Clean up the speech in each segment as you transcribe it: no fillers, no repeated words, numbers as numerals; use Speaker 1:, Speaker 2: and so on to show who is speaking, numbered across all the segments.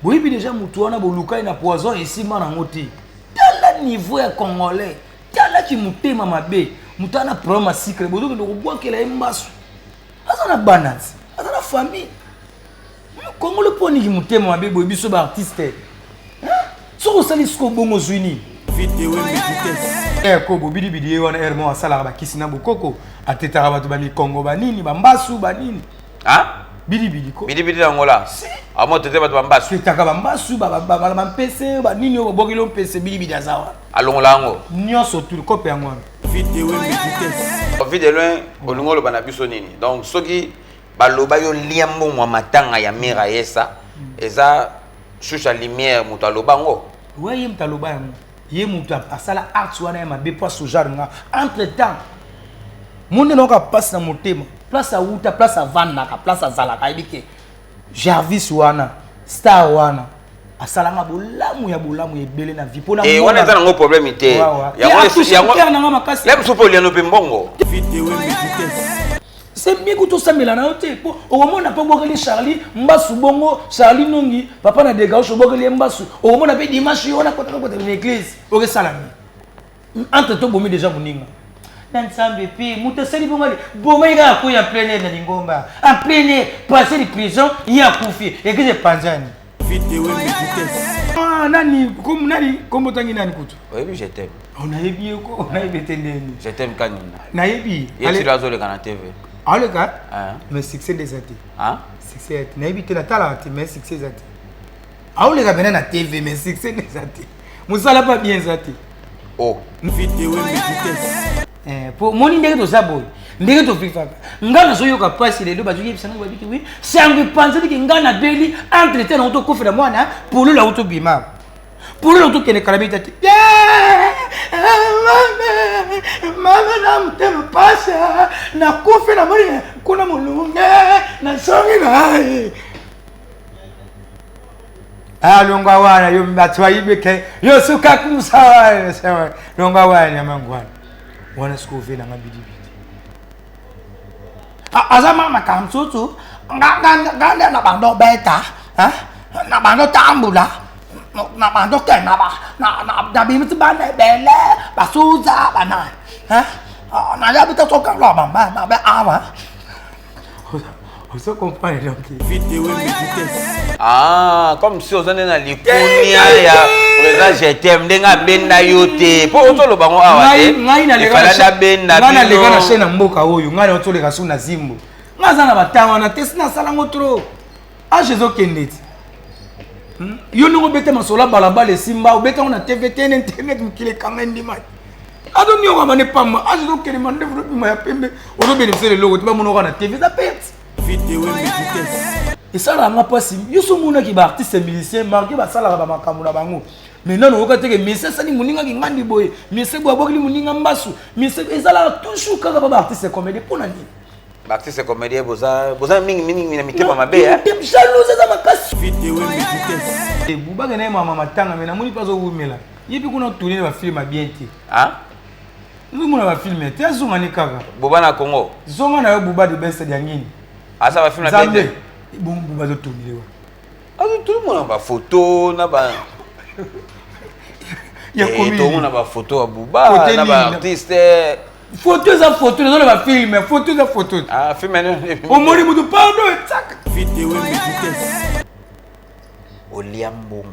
Speaker 1: Boyebi deja motu wana boluka ye na poison esimba nango te. Tala niveau ya congolais, tala ki motema mabe. Moto ana problème ya sucre, bozokende kobwakela ye mbasu. Aza na bana ti, aza na famille. Congolais mpo niki motema mabe boye biso ba artiste. Soki osali sikoyo bongo ozwi nini? Ko bobidibidi ye wana heure moko asalaka bakisi na bokoko, atetaka bato ba mikongo banini bambasu banini. Bidibidi ko.
Speaker 2: Bidibidi na Angola.
Speaker 1: Si.
Speaker 2: Amo tete bato bambasu.
Speaker 1: Tetaka bambasu ba bampese banini oyo babwakeli yo mpese, bidibidi aza wana.
Speaker 2: Alongola yango.
Speaker 1: Nyonso tu kope yango wana.
Speaker 2: Vue de loin, olingi oloba na biso nini? Donc soki baloba yo lia mbongo ya matanga ya Mira Yesa, eza Shusha Lumière moto aloba yango?
Speaker 1: We, ye moto aloba yango, ye moto asala art wana ya mabe mpo asojare nga. Entre temps monde naoka mpasi na motema, place awuta, place avandaka, place azalaka, ayebi ke Jarvis wana, star wana, asalanga bolamu ya bolamu ebele na vie.
Speaker 2: Mpona wana eza nango problème te.
Speaker 1: Nanga makasi.
Speaker 2: Ya biso mpe oliano mpe mbongo.
Speaker 1: C'est mieux kutu osambela na yo te, mpo okomona mpe obokeli Charlie mbasu bongo, Charlie Nongi, papa na Degaushe, obokeli ye mbasu, okomona mpe dimanche yo wana kotaka kotaka na église, okesala nini? Entre tobomi déjà moninga na Nzambe mpe moto asali bongo ali bomai kaka koya en plein air na lingomba, en plein air, passer de prison, ye akufi, église epanzani. Ah, nani kom nani kombo tangi nani kutu?
Speaker 2: Oyebi Je t'aime?
Speaker 1: Oh, nayebi ye ko, nayebi te ndeni.
Speaker 2: Je t'aime kanina.
Speaker 1: Nayebi.
Speaker 2: Ye tilo azoleka na TV.
Speaker 1: Aoleka, mais succès nde eza te.
Speaker 2: Ah?
Speaker 1: Succès te, nayebi te, natalaka te, mais succès eza te. Aoleka pena na TV, mais succès nde eza te, mosala pa bien eza te.
Speaker 2: Oh.
Speaker 1: Po moni ndenge toza boye, ndenge tovivaka, nga nazoyoka mpasi lelo. Bazoyebisa ngai, babiki wi sango epanzaniki, nga nabeli entre te nango tokofela mwana pululu auto bima, pululu tokende kala mita te. Mama na motema pasi, nakufi, namoni kuna molunge, nazongi na ye alongwa wana. Yo bato bayibi ke yo suka kusa wana, longwa wana, nyamangu wana wana. Sikoyo ve nanga bidibidi aza ma makambo mosusu, nga nde na bando beta, na bando tambula, na bando kenda, na bimisi bana ebele, basuza bana, nayabi te soki aloba mabe awa, ozo comprendre donc.
Speaker 2: Ah, comme si oza nde na likunia ya président Je t'aime, ndenge abenda yo te, mpo ozoloba ngo awa te.
Speaker 1: Ngai
Speaker 2: efalaki abenda.
Speaker 1: Naleka na chaîne ya mboka oyo, ngai naotoleka su na zimbo. Ngai aza na batanga wana te, si nasala yango trop, age ezokende ti. Yo ndenge obeta masolo ya balabala, esimba, obeta yango na TV te, na internet, mokili ekanga, endimaki azoniokama ne pamba. Age ezokende, mandefu ezobima ya pembe, ozobénéficie leloko te, bamonaka na TV, eza perte. Esalaka nga mpasi. Yo so omonaki baartiste musicien, malgré basalaka bamakambo na bango, mais nano oyoka teke musicien asali moningaki ngandi boye, musicien boye abwakili moninga mbasu, musicien. Ezalaka toujours kaka ba baartiste comédie. Mpo na nini?
Speaker 2: Baartiste comédien boza, boza mingi mingi na mitema mabe.
Speaker 1: Jalouse eza makasi. Bubake na ye mama matanga, me namoni mpe azowumela ye mpe kuna tourne bafilm ya bien te. Ozomona bafilm te, azongani kaka.
Speaker 2: Boba na Congo.
Speaker 1: Zonga na yo, Buba de Best Diangini.
Speaker 2: Aza bafilm ya bien te.
Speaker 1: Bongo Buba azotournele wana.
Speaker 2: Tozomona bafoto na ba tomona bafoto ya Buba na baartiste.
Speaker 1: Foto eza foto, eza na bafilm, foto eza foto. Omoni motu, pardon, etaka.
Speaker 2: Olia mbongo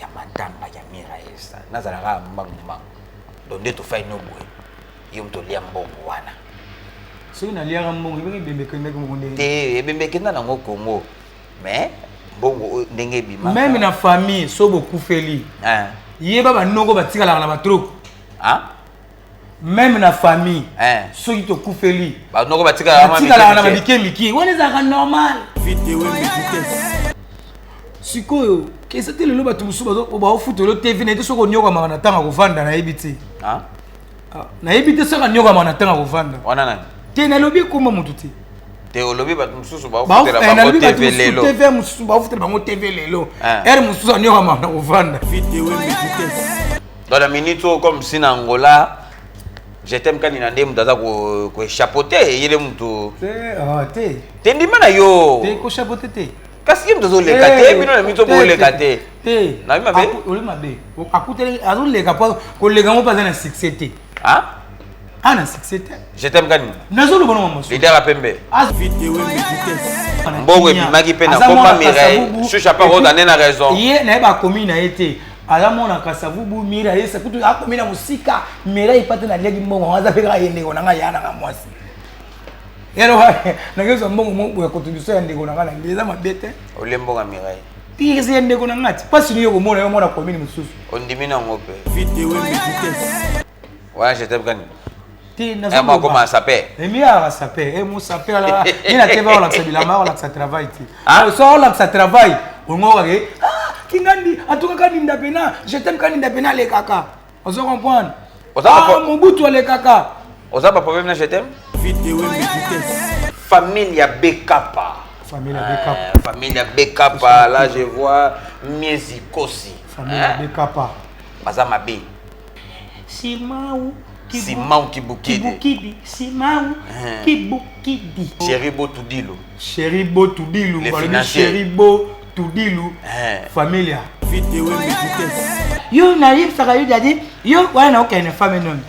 Speaker 2: ya matanga ya Mira Esa, nazalaka mbangu mbangu, donc nde tofai no boye, yo moto olia mbongo wana.
Speaker 1: Soki naliaka mbongo, ebenge ebembe ekendaki moko ndenge.
Speaker 2: Te, ebembe ekenda nango Congo, mais mbongo oyo ndenge ebima.
Speaker 1: Même na famille, so bokufeli, yeba banoko batikalaka na batroko. Même na famille, soki tokufeli,
Speaker 2: banoko
Speaker 1: batikalaka na babike mike wana, ezalaka normal. Sikoyo eza te lelo bato mosusu baofutela TV na ye te. Soki onyokamaka na ntango akovanda, nayebi te, nayebi te soki anyokamaka na ntango akovanda.
Speaker 2: Wana nani?
Speaker 1: Te, nalobi ekoma motu te.
Speaker 2: Te, olobi bato mosusu baofutela bango TV lelo.
Speaker 1: TV mosusu baofutela bango TV lelo, heure mosusu anyokamaka na kovanda.
Speaker 2: Dans la minute oyo, comme si na Angola Je t'aime kani na nde moto aza koéchapote, yele moto.
Speaker 1: Te.
Speaker 2: Te, ndima na yo.
Speaker 1: Te, kochapote te.
Speaker 2: Kasi ye moto azoleka te, bino na mito boleka te.
Speaker 1: Te.
Speaker 2: Nabi mabe?
Speaker 1: Oli mabe. Akuteli azoleka po koleka ngo mpe aza na succès te.
Speaker 2: Ah?
Speaker 1: Ah na succès te.
Speaker 2: Je t'aime kani.
Speaker 1: Nazoloba na mama.
Speaker 2: Leader ya pembe. Mbongo ebimaki mpe na komba Mireille. Shusha pa roda na raison.
Speaker 1: Ye na ye bakomi na ye te. Aza mwana Kasavubu Mireille ye kutu akomi na mosika. Mireille pate na liaki mbongo aza mpe kaka ye ndeko na ngai ya na nga mwasi. Yalo nakezwa mbongo moko ya contribution ya ndeko na ngai na ngai eza mabe te.
Speaker 2: Olie mbongo ya Mireille.
Speaker 1: Pire ya ndeko na ngai ti pasi ni yo komona yo mwana commune mosusu.
Speaker 2: Ondimi nango mpe. Wana je t'aime kani.
Speaker 1: Te
Speaker 2: nazo. Moi comme saper.
Speaker 1: Emi a saper, e mo saper ala. Ni na te ba olakisa bilamba olakisa travail te. Ah so olakisa travail, ongo kake. Ah kingandi, en tout cas kaninda pena, je t'aime kaninda pena le kaka. Ozo comprendre? Ah Mobutu alekaka.
Speaker 2: Oza ba problème na je t'aime? Famille ya Bekapa.
Speaker 1: Famille ya Bekapa.
Speaker 2: Famille ya Bekapa, là je vois Miezi Kosi.
Speaker 1: Famille ya Bekapa.
Speaker 2: Baza mabe.
Speaker 1: Simau
Speaker 2: Simau Kibukidi.
Speaker 1: Kibukidi. Simau Kibukidi.
Speaker 2: Chéri Botudilu.
Speaker 1: Chéri Botudilu. Chéri Botudilu. Familia. Yo nayebisaka yo dadi yo wana naokende femme nomi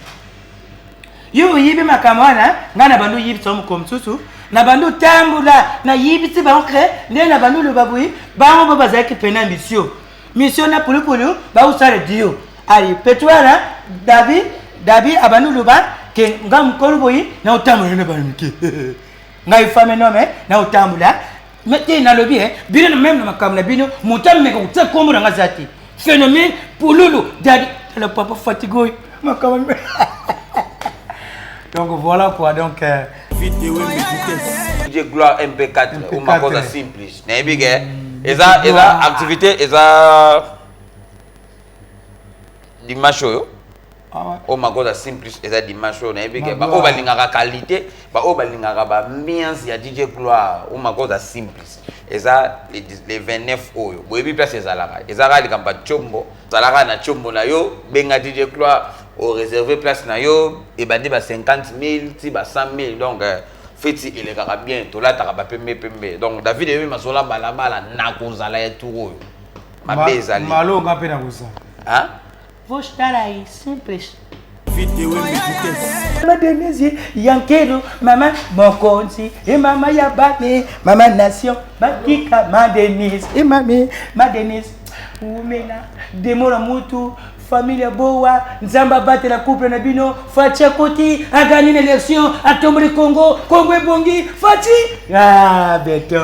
Speaker 1: yo oyibi makambo wana ngai na bandi oyibisa yo mokolo mosusu na bandi otambola nayibisi bango ke nde na bandi oloba boye bango bo bazalaki pena misio misio na pulupulu baosala dio ali petu wana dabi dabi abandi oloba ke ngai mokolo boye naotambola na bana mike ngai femme nome naotambola Mais te nalobi eh, bino na meme na makambo na bino moto ameka kotia nkombo na nga aza te phénomène pululu dadi tala papa fatigue oyo makambo. Donc voilà quoi, donc
Speaker 2: DJ Gloire MP4 ou Makosa Simplice. Nayebi ke eza eza activité eza dimanche oyo. Oyo Makosa Simplice eza dimanche oyo nayebi ke baoyo balingaka qualité, baoyo balingaka ba ambiance ya DJ Gloire oyo Makosa Simplice eza le 29 oyo. Boyebi place ezalaka. Ezalaka likambo ya tshombo, ezalaka na tshombo na yo, benga DJ Gloire o réserver place na yo, ebandi ba 50 000 ti ba 100 000. Donc feti elekaka bien, tolataka ba pembe pembe. Donc David eyebi masola balabala na kozala ya tour oyo. Mabe ezali.
Speaker 1: Malonga mpe na kozala.
Speaker 2: Hein?
Speaker 1: Vou estar aí, simples. Mama Denise Yankero, mama Mokonzi, et mama Yabane, mama Nation, Batika, ma Denise, et mami, ma Denise, Oumena, Demora Mutu, famille Boa, Nzamba batela couple na bino, Fatshi akoti, a gagné une élection, a tombé Congo, Congo ebongi, Fatshi, ah, béton.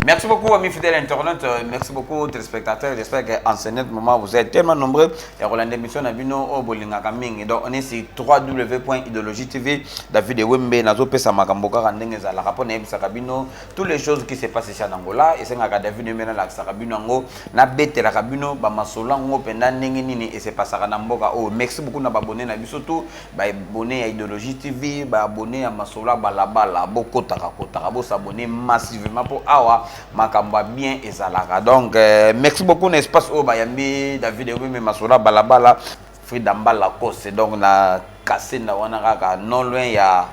Speaker 2: Merci beaucoup amis fidèles internautes, merci beaucoup téléspectateurs. J'espère qu'en ce net moment vous êtes tellement nombreux et Roland émission na bino o bolingaka mingi. Donc on est sur www.idéologie TV. David Wembe nazo pesa makambo kaka ndenge ezalaka po nayebisaka bino toutes les choses qui se passent ici en Angola et sengaka David Wembe na lakisaka bino yango na betelaka bino ba masolo yango mpenza ndenge nini e se passaka na mboka oyo. Merci beaucoup na ba abonné na biso tout, ba abonné ya Idéologie TV, ba abonné ya masolo ya balabala, bokotaka kotaka, bo s'abonner massivement po awa makambo ya bien ezalaka. Donc merci beaucoup na espace oyo bayambi David Wembe masolo ya balabala Frida Mbala Kose. Donc na Kasenda wana kaka non loin ya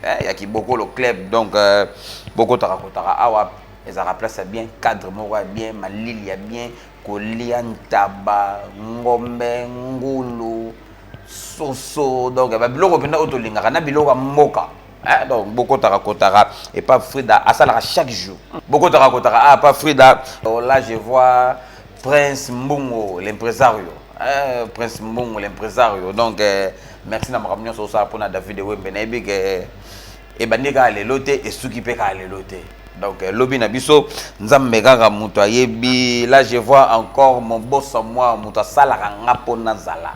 Speaker 2: ya Kibokolo Club. Donc bokotaka kotaka awa ezalaka place ya bien, cadre moko ya bien, malili ya bien, kolia ntaba, ngombe, ngulu, soso. Donc ba biloko mpenza oyo tolingaka na biloko ya mboka. Donc bokotaka kotaka et pas Frida asalaka chaque jour. Bokotaka kotaka ah pas Frida. Oh, là je vois Prince Mbungo l'impresario. Prince Mbungo l'impresario. Donc merci na makambo nyonso osala mpona David Wembe. Nayebi ke ebandi kaka lelo te, esuki mpe kaka lelo te. Donc lobi na biso nzambe kaka moto ayebi. Là je vois encore mon boss à moi, moto asalaka nga mpo nazala.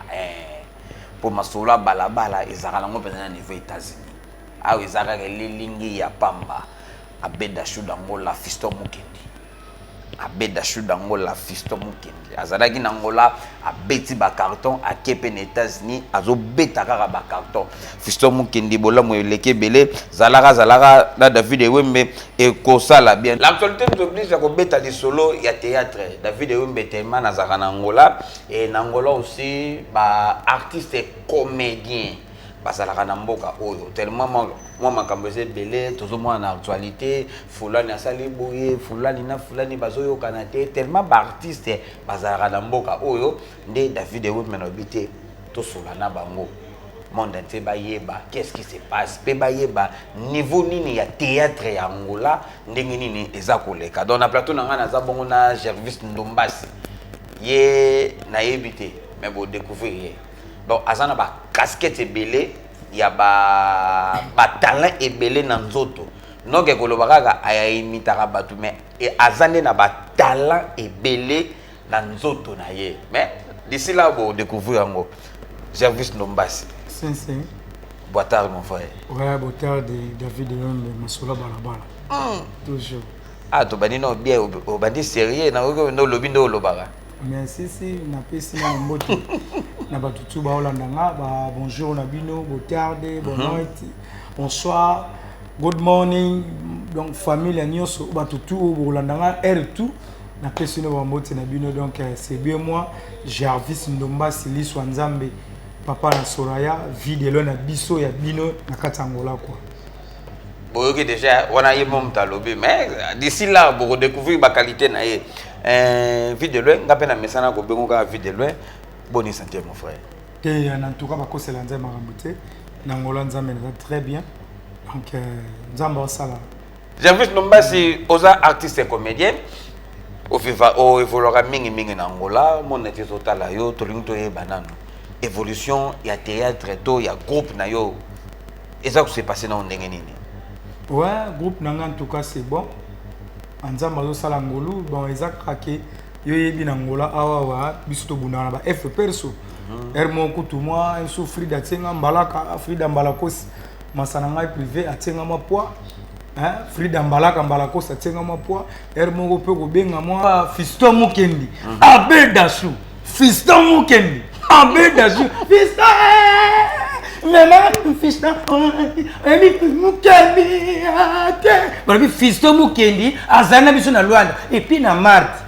Speaker 2: Po masolo ya balabala ezalaka nango mpenza na niveau États-Unis. Awa eza kaka elilingi ya pamba. Abeda Shuda Angola, Fiston Mukendi. Abeda Shuda Angola, Fiston Mukendi. Azalaki na Angola, abeti ba carton, ake pe na États-Unis, azobeta kaka ba carton. Fiston Mukendi bolamu eleki ebele, zalaka zalaka na David Ewembe ekosala bien. L'actualité nous oblige à kobeta lisolo ya théâtre. David Ewembe tellement nazalaka na Angola et na Angola aussi ba artistes et comédiens. Bazalaka na mboka oyo tellement mwa makambo eza ebele, tozomona na actualité, fulani asali boye, fulani na fulani bazoyokana te. Tellement baartiste bazalaka na mboka oyo, nde David Ewembe alobi te, tosola na bango, monde entier bayeba qu'est-ce qui se passe, mpe bayeba niveau nini ya théâtre ya Angola, ndenge nini eza koleka. Donc na plateau na ngai naza bongo na Gervis Ndombasi. Ye nayebi te, mais bodécouvrir ye. Donc aza na bacasquette ebele ya batalent ebele na nzoto. Donc koloba kaka ayayimitaka bato, mais aza nde na batalent ebele na nzoto na ye. Mais d'ici là bodécouvrir yango. Gervis Ndombasi.
Speaker 3: Sensei.
Speaker 2: Boa tarde, mon frère.
Speaker 3: Ouais, boa tarde, David Wembe, Masola Balabala. Toujours.
Speaker 2: Ah, tobandi no bien, obandi sérieux na oyo ndo olobi nde olobaka.
Speaker 3: Merci, si napesi na mbote na bato tu baolanda nga, ba bonjour na bino, boa tarde, bonne noite, bonsoir, good morning. Donc famille ya nyonso, bato tu oyo bokolanda nga heure tout, napesi bino bambote na bino. Donc c'est bien moi, Jarvis Ndombasi, Liswa Nzambe, papa na Soraya, videlo na biso ya bino na kati ya Angola quoi.
Speaker 2: Boyoki déjà wana, ye mo moto alobi, mais d'ici là bokodécouvrir baqualité na ye. Vie de loin, nga mpe na mesana kobengo kaka vie de loin. Boni santé, mon frère?
Speaker 3: Te, en tout cas bakosela Nzambe makambo te. Na Angola, Nzambe naza très bien. Donc Nzambe osala.
Speaker 2: Gervis Ndombasi, oza artiste et comédien, oviva oévoluaka mingimingi na Angola. Mona ti ezotala yo, tolingi toyeba nano évolution ya théâtre to ya groupe na yo eza kose passer nano ndenge nini?
Speaker 3: Ouais, groupe na nga, en tout cas c'est bon, Nzambe azosala ngolu. Bon, eza kaka ke yo yebi na Angola awawa biso tobundaka na ba f perso heure moko kutu mwa so Frida atienga mbalaka, Frida Mbalakosi, masa na ngai privé, atienga mwa poids. Hein, Frida Mbalaka Mbalakosi atienga mwa poids heure moko mpe kobenga mwa Fiston Mukendi, Abe Dasu, Fiston Mukendi, Abe Dasu, Fiston mema, Fiston oyebi Mukendi te, balobi Fiston Mukendi azali na biso na Lwanda et puis na Marte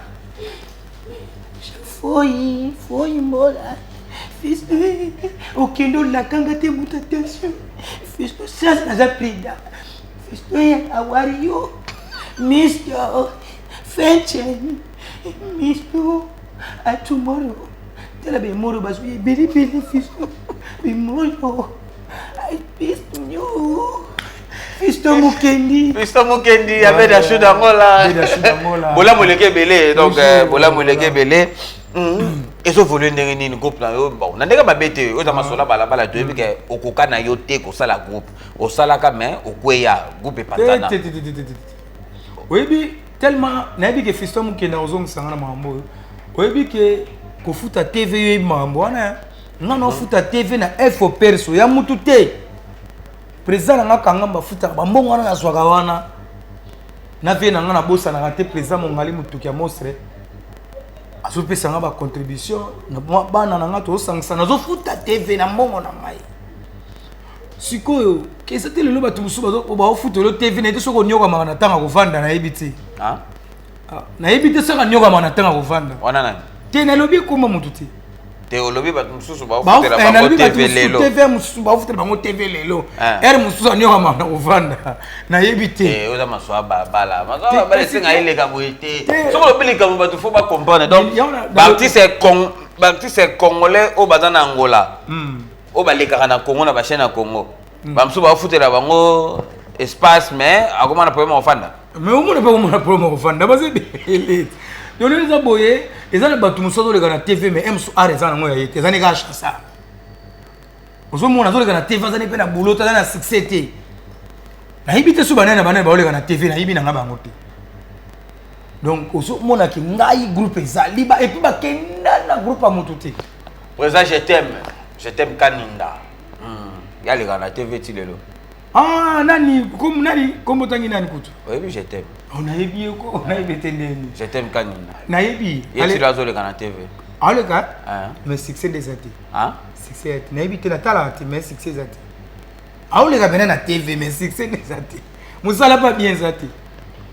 Speaker 3: foi foi mbola. Fiston okende olakanga te moto, attention Fiston, sasa naza prida. Fiston, how are you? Mr. Fenchen, Mr. Tomorrow tala bemoro bazwi ebelebele. Fiston bemoro, I miss you, Fiston Mukendi.
Speaker 2: Fiston Mukendi, abe Dashu d'Angola. Bolamu eleki ebele. Donc bolamu eleki ebele. Ezoévoluer ndenge nini groupe na yo? Bon, na ndenge mabe te, oyo eza masolo balabala. Toyebi ke okoka na yo te kosala groupe, osalaka mais okweya, groupe epanzana.
Speaker 3: Oyebi, tellement nayebi ke Fiston Mokende ozongisanga na makambo oyo. Oyebi ke kofuta TV, oyebi makambo wana, nga na ofuta TV na fo perso ya mutu te. Président na nga kanga bafutaka bambongo wana, nazwaka wana na vie na nga, nabosanaka te. Président Mongali Motuki ya mostre azopesa nga bacontribution, bana na nga tozosangisa, nazofuta TV na mbongo na ngai. Sikoyo eza te lelo bato mosusu baofuta lelo TV na ye te. Soki onyokamaka na ntango akovanda, nayebi te, nayebi te soki anyokamaka na ntango akovanda.
Speaker 2: Wana nani?
Speaker 3: Te, nalobi ekoma motu te.
Speaker 2: Te, olobi bato mosusu baofutela bango TV lelo.
Speaker 3: TV mosusu baofutela bango TV lelo, heure mosusu anyokamaka na kovanda, nayebi te.
Speaker 2: Oza maswa babala, maswa babala esenga eleka boye te. Soki olobi likambo, bato faut bacomprendre. Donc baartiste congolais oyo baza na Angola, oyo balekaka na Congo na bachaîne ya Congo, bamosusu baofutela bango espace, mais akoma na problème akofanda.
Speaker 3: Mais omona mpe komona problème akofanda, baza ebele. Donc lelo eza boye, eza na bato mosusu azoleka na TV, mais mosusu art eza nango ya ye te, eza ne kaka chansa. Ozomona azoleka na TV, aza ne mpe na boulot te, aza na succès te. Nayebi te so banani na banani baoleka na TV, nayebi nanga bango te. Donc ozomonaki ngai groupe ezali ba et puis bakenda na groupe ya motu te.
Speaker 2: Président, je t'aime, je t'aime Kaninda, yaleka na TV ti lelo.
Speaker 3: Ah, nani kom nani kombo tangi nani kutu?
Speaker 2: Oyebi je t'aime?
Speaker 3: Oh, nayebi ye ko, nayebi te ndeni.
Speaker 2: Je t'aime Kaninda.
Speaker 3: Nayebi.
Speaker 2: Ye ti azoleka na TV.
Speaker 3: Aleka, mais succès nde eza te.
Speaker 2: Ah?
Speaker 3: Succès ya te, nayebi te, natalaka te, mais succès eza te. Aoleka pena na TV, mais succès nde eza te, mosala pa bien eza te.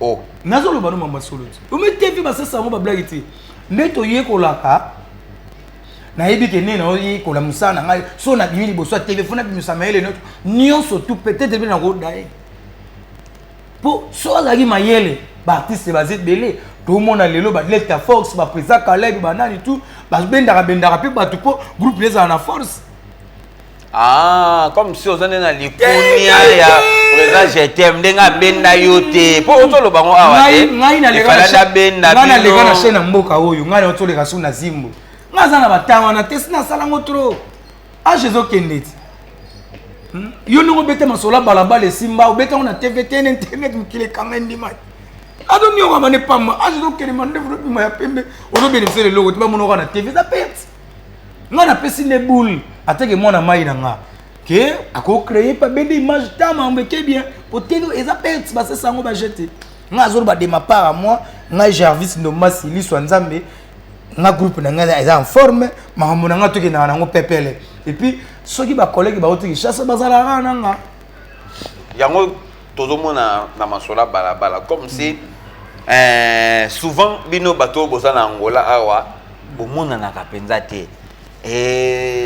Speaker 2: Oh.
Speaker 3: Nazoloba no mama solo te. Ome TV basasa yango bablague te. Nde toyekolaka.
Speaker 1: Nayebi ke ndenge naoyekola mosala na ngai, so nabimi liboso ya TV, fo nabimisa mayele nyonso tout, peut-être mpe nakoda ye. Mpo so azalaki mayele, baartiste baza ebele. Tomona lelo baleta force, baprésident Caleb, banani tout babendaka bendaka mpe bato mpo groupe ezala na force.
Speaker 2: Ah, comme si oza nde na likunia ya président GTM, ndenge abenda yo te, mpo ozoloba ngo awa te.
Speaker 1: Ngai naleka na chaîne ya mboka oyo, ngai naotoleka so na zimbo. Ngai aza na batango wana te, si nasala yango trop, age ezokende ti. Yo ndenge obeta masolo ya balabala, esimba, obeta yango na TV te, na internet, mokili ekanga, endima azoniokama ne pamba. Age ezokende, mandefu obima ya pembe, ozobénéficie leloko te, bamonaka na TV, eza perte. Ngai napesi nde boule ateke mwana mai na nga ke akocréer mpe abende image ta mambo eke bien, po TV eza perte, basesa yango bajete. Ngai azoloba de ma part à moi, ngai Jarvis Ndombasi, liso ya Nzambe. Nga groupe na ngai eza en forme, makambo na ngai tokendaka nango pepele. Et puis soki bacollègue bauti Kinshasa, bazalaka na nga.
Speaker 2: Yango tozomona na masolo ya balabala, comme si souvent bino bato oyo boza na Angola awa bomonanaka mpenza te.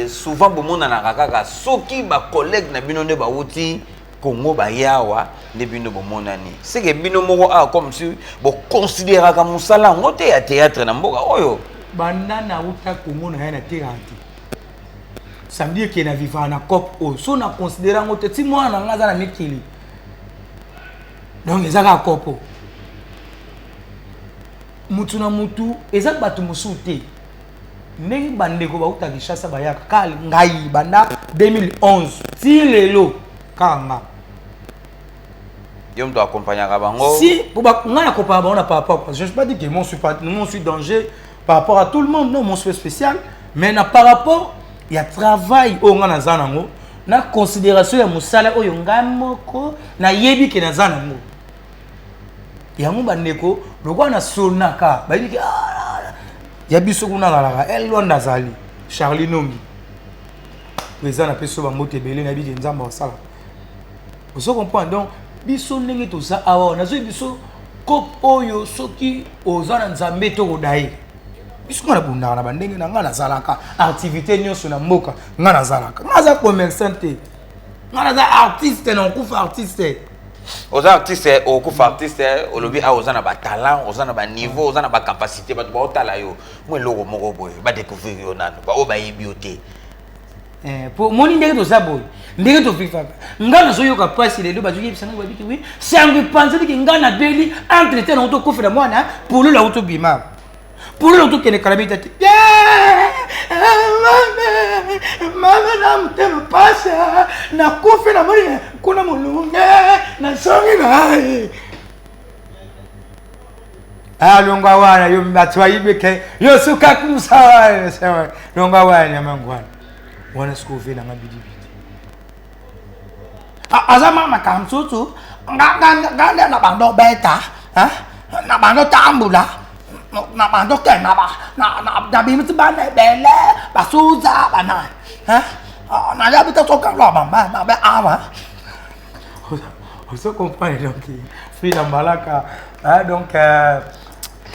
Speaker 2: Souvent bomonanaka kaka soki bacollègue na bino nde bauti Congo baye awa nde bino bomonani. Seke bino moko awa, comme si boconsidéraka mosala yango te ya théâtre na mboka oyo.
Speaker 1: Banda nauta Congo na ye, natekaka te. Ça veut dire ke na vivaka na cope oyo, so na considéré yango te ti mwana na nga aza na mikili. Donc eza kaka cope oyo, mutu na mutu eza bato mosusu te. Ndenge bandeko bauta Kinshasa bayaka, kaka ngai banda 2011 ti lelo, kaka nga.
Speaker 2: Yo moto accompagnaka bango?
Speaker 1: Si, po ngai nakompagna bango na par rapport, je ne suis pas dit que moi suis pas, moi suis danger par rapport à tout le monde, non, moi suis spécial, mais na par rapport ya travail oyo ngai naza nango, na considération ya mosala oyo ngai moko nayebi ke naza nango. Yango bandeko lokola nasonaka, bayebi ke ah, ya biso kuna azalaka Elwanda, azali Charlie Nongi, président. Napesi yo bambote ebele, nayebi ke Nzambe akosala, ozo comprendre. Donc biso ndenge toza awa, nazoyi biso cope oyo, soki oza na Nzambe tokoda ye. Biso nga nabundaka na bandenge na ngai, nazalaka activité nyonso na mboka. Ngai nazalaka, ngai aza commerçant te, ngai naza artiste, na okufa artiste.
Speaker 2: Oza artiste, okokufa artiste. Olobi awa oza na batalent, oza na baniveau, oza na bacapacité. Bato baotala yo, mwa eloko moko boye badécouvrir yo nano, baoyo bayebi yo te.
Speaker 1: Po omoni ndenge toza boye, ndenge tovivaka, ngai nazoyoka mpasi. Lelo bazoyebisa ngai, babiki wi sango epanzaliki, ngai nabeli entretien nango, tokofela mwana pululu yango, tobima pululu, tokende kala mita te. Mama na motema pasi, nakufi, namoni kuna molunge, nazongi na alongwa wana. Yo bato bayibi ke yo suka kusa wana, longwa wana, nyamangu wana wana. Sikoyo ove nanga bidibidi aza ma makambo mosusu, nga nde na bando beta, na bando tambula, na bando kenda, nabimisi bana ebele, basuza bana, nayabi te sokalwa mama mabe awa. Ozo comprendre? Donc Frida Mbalaka, donc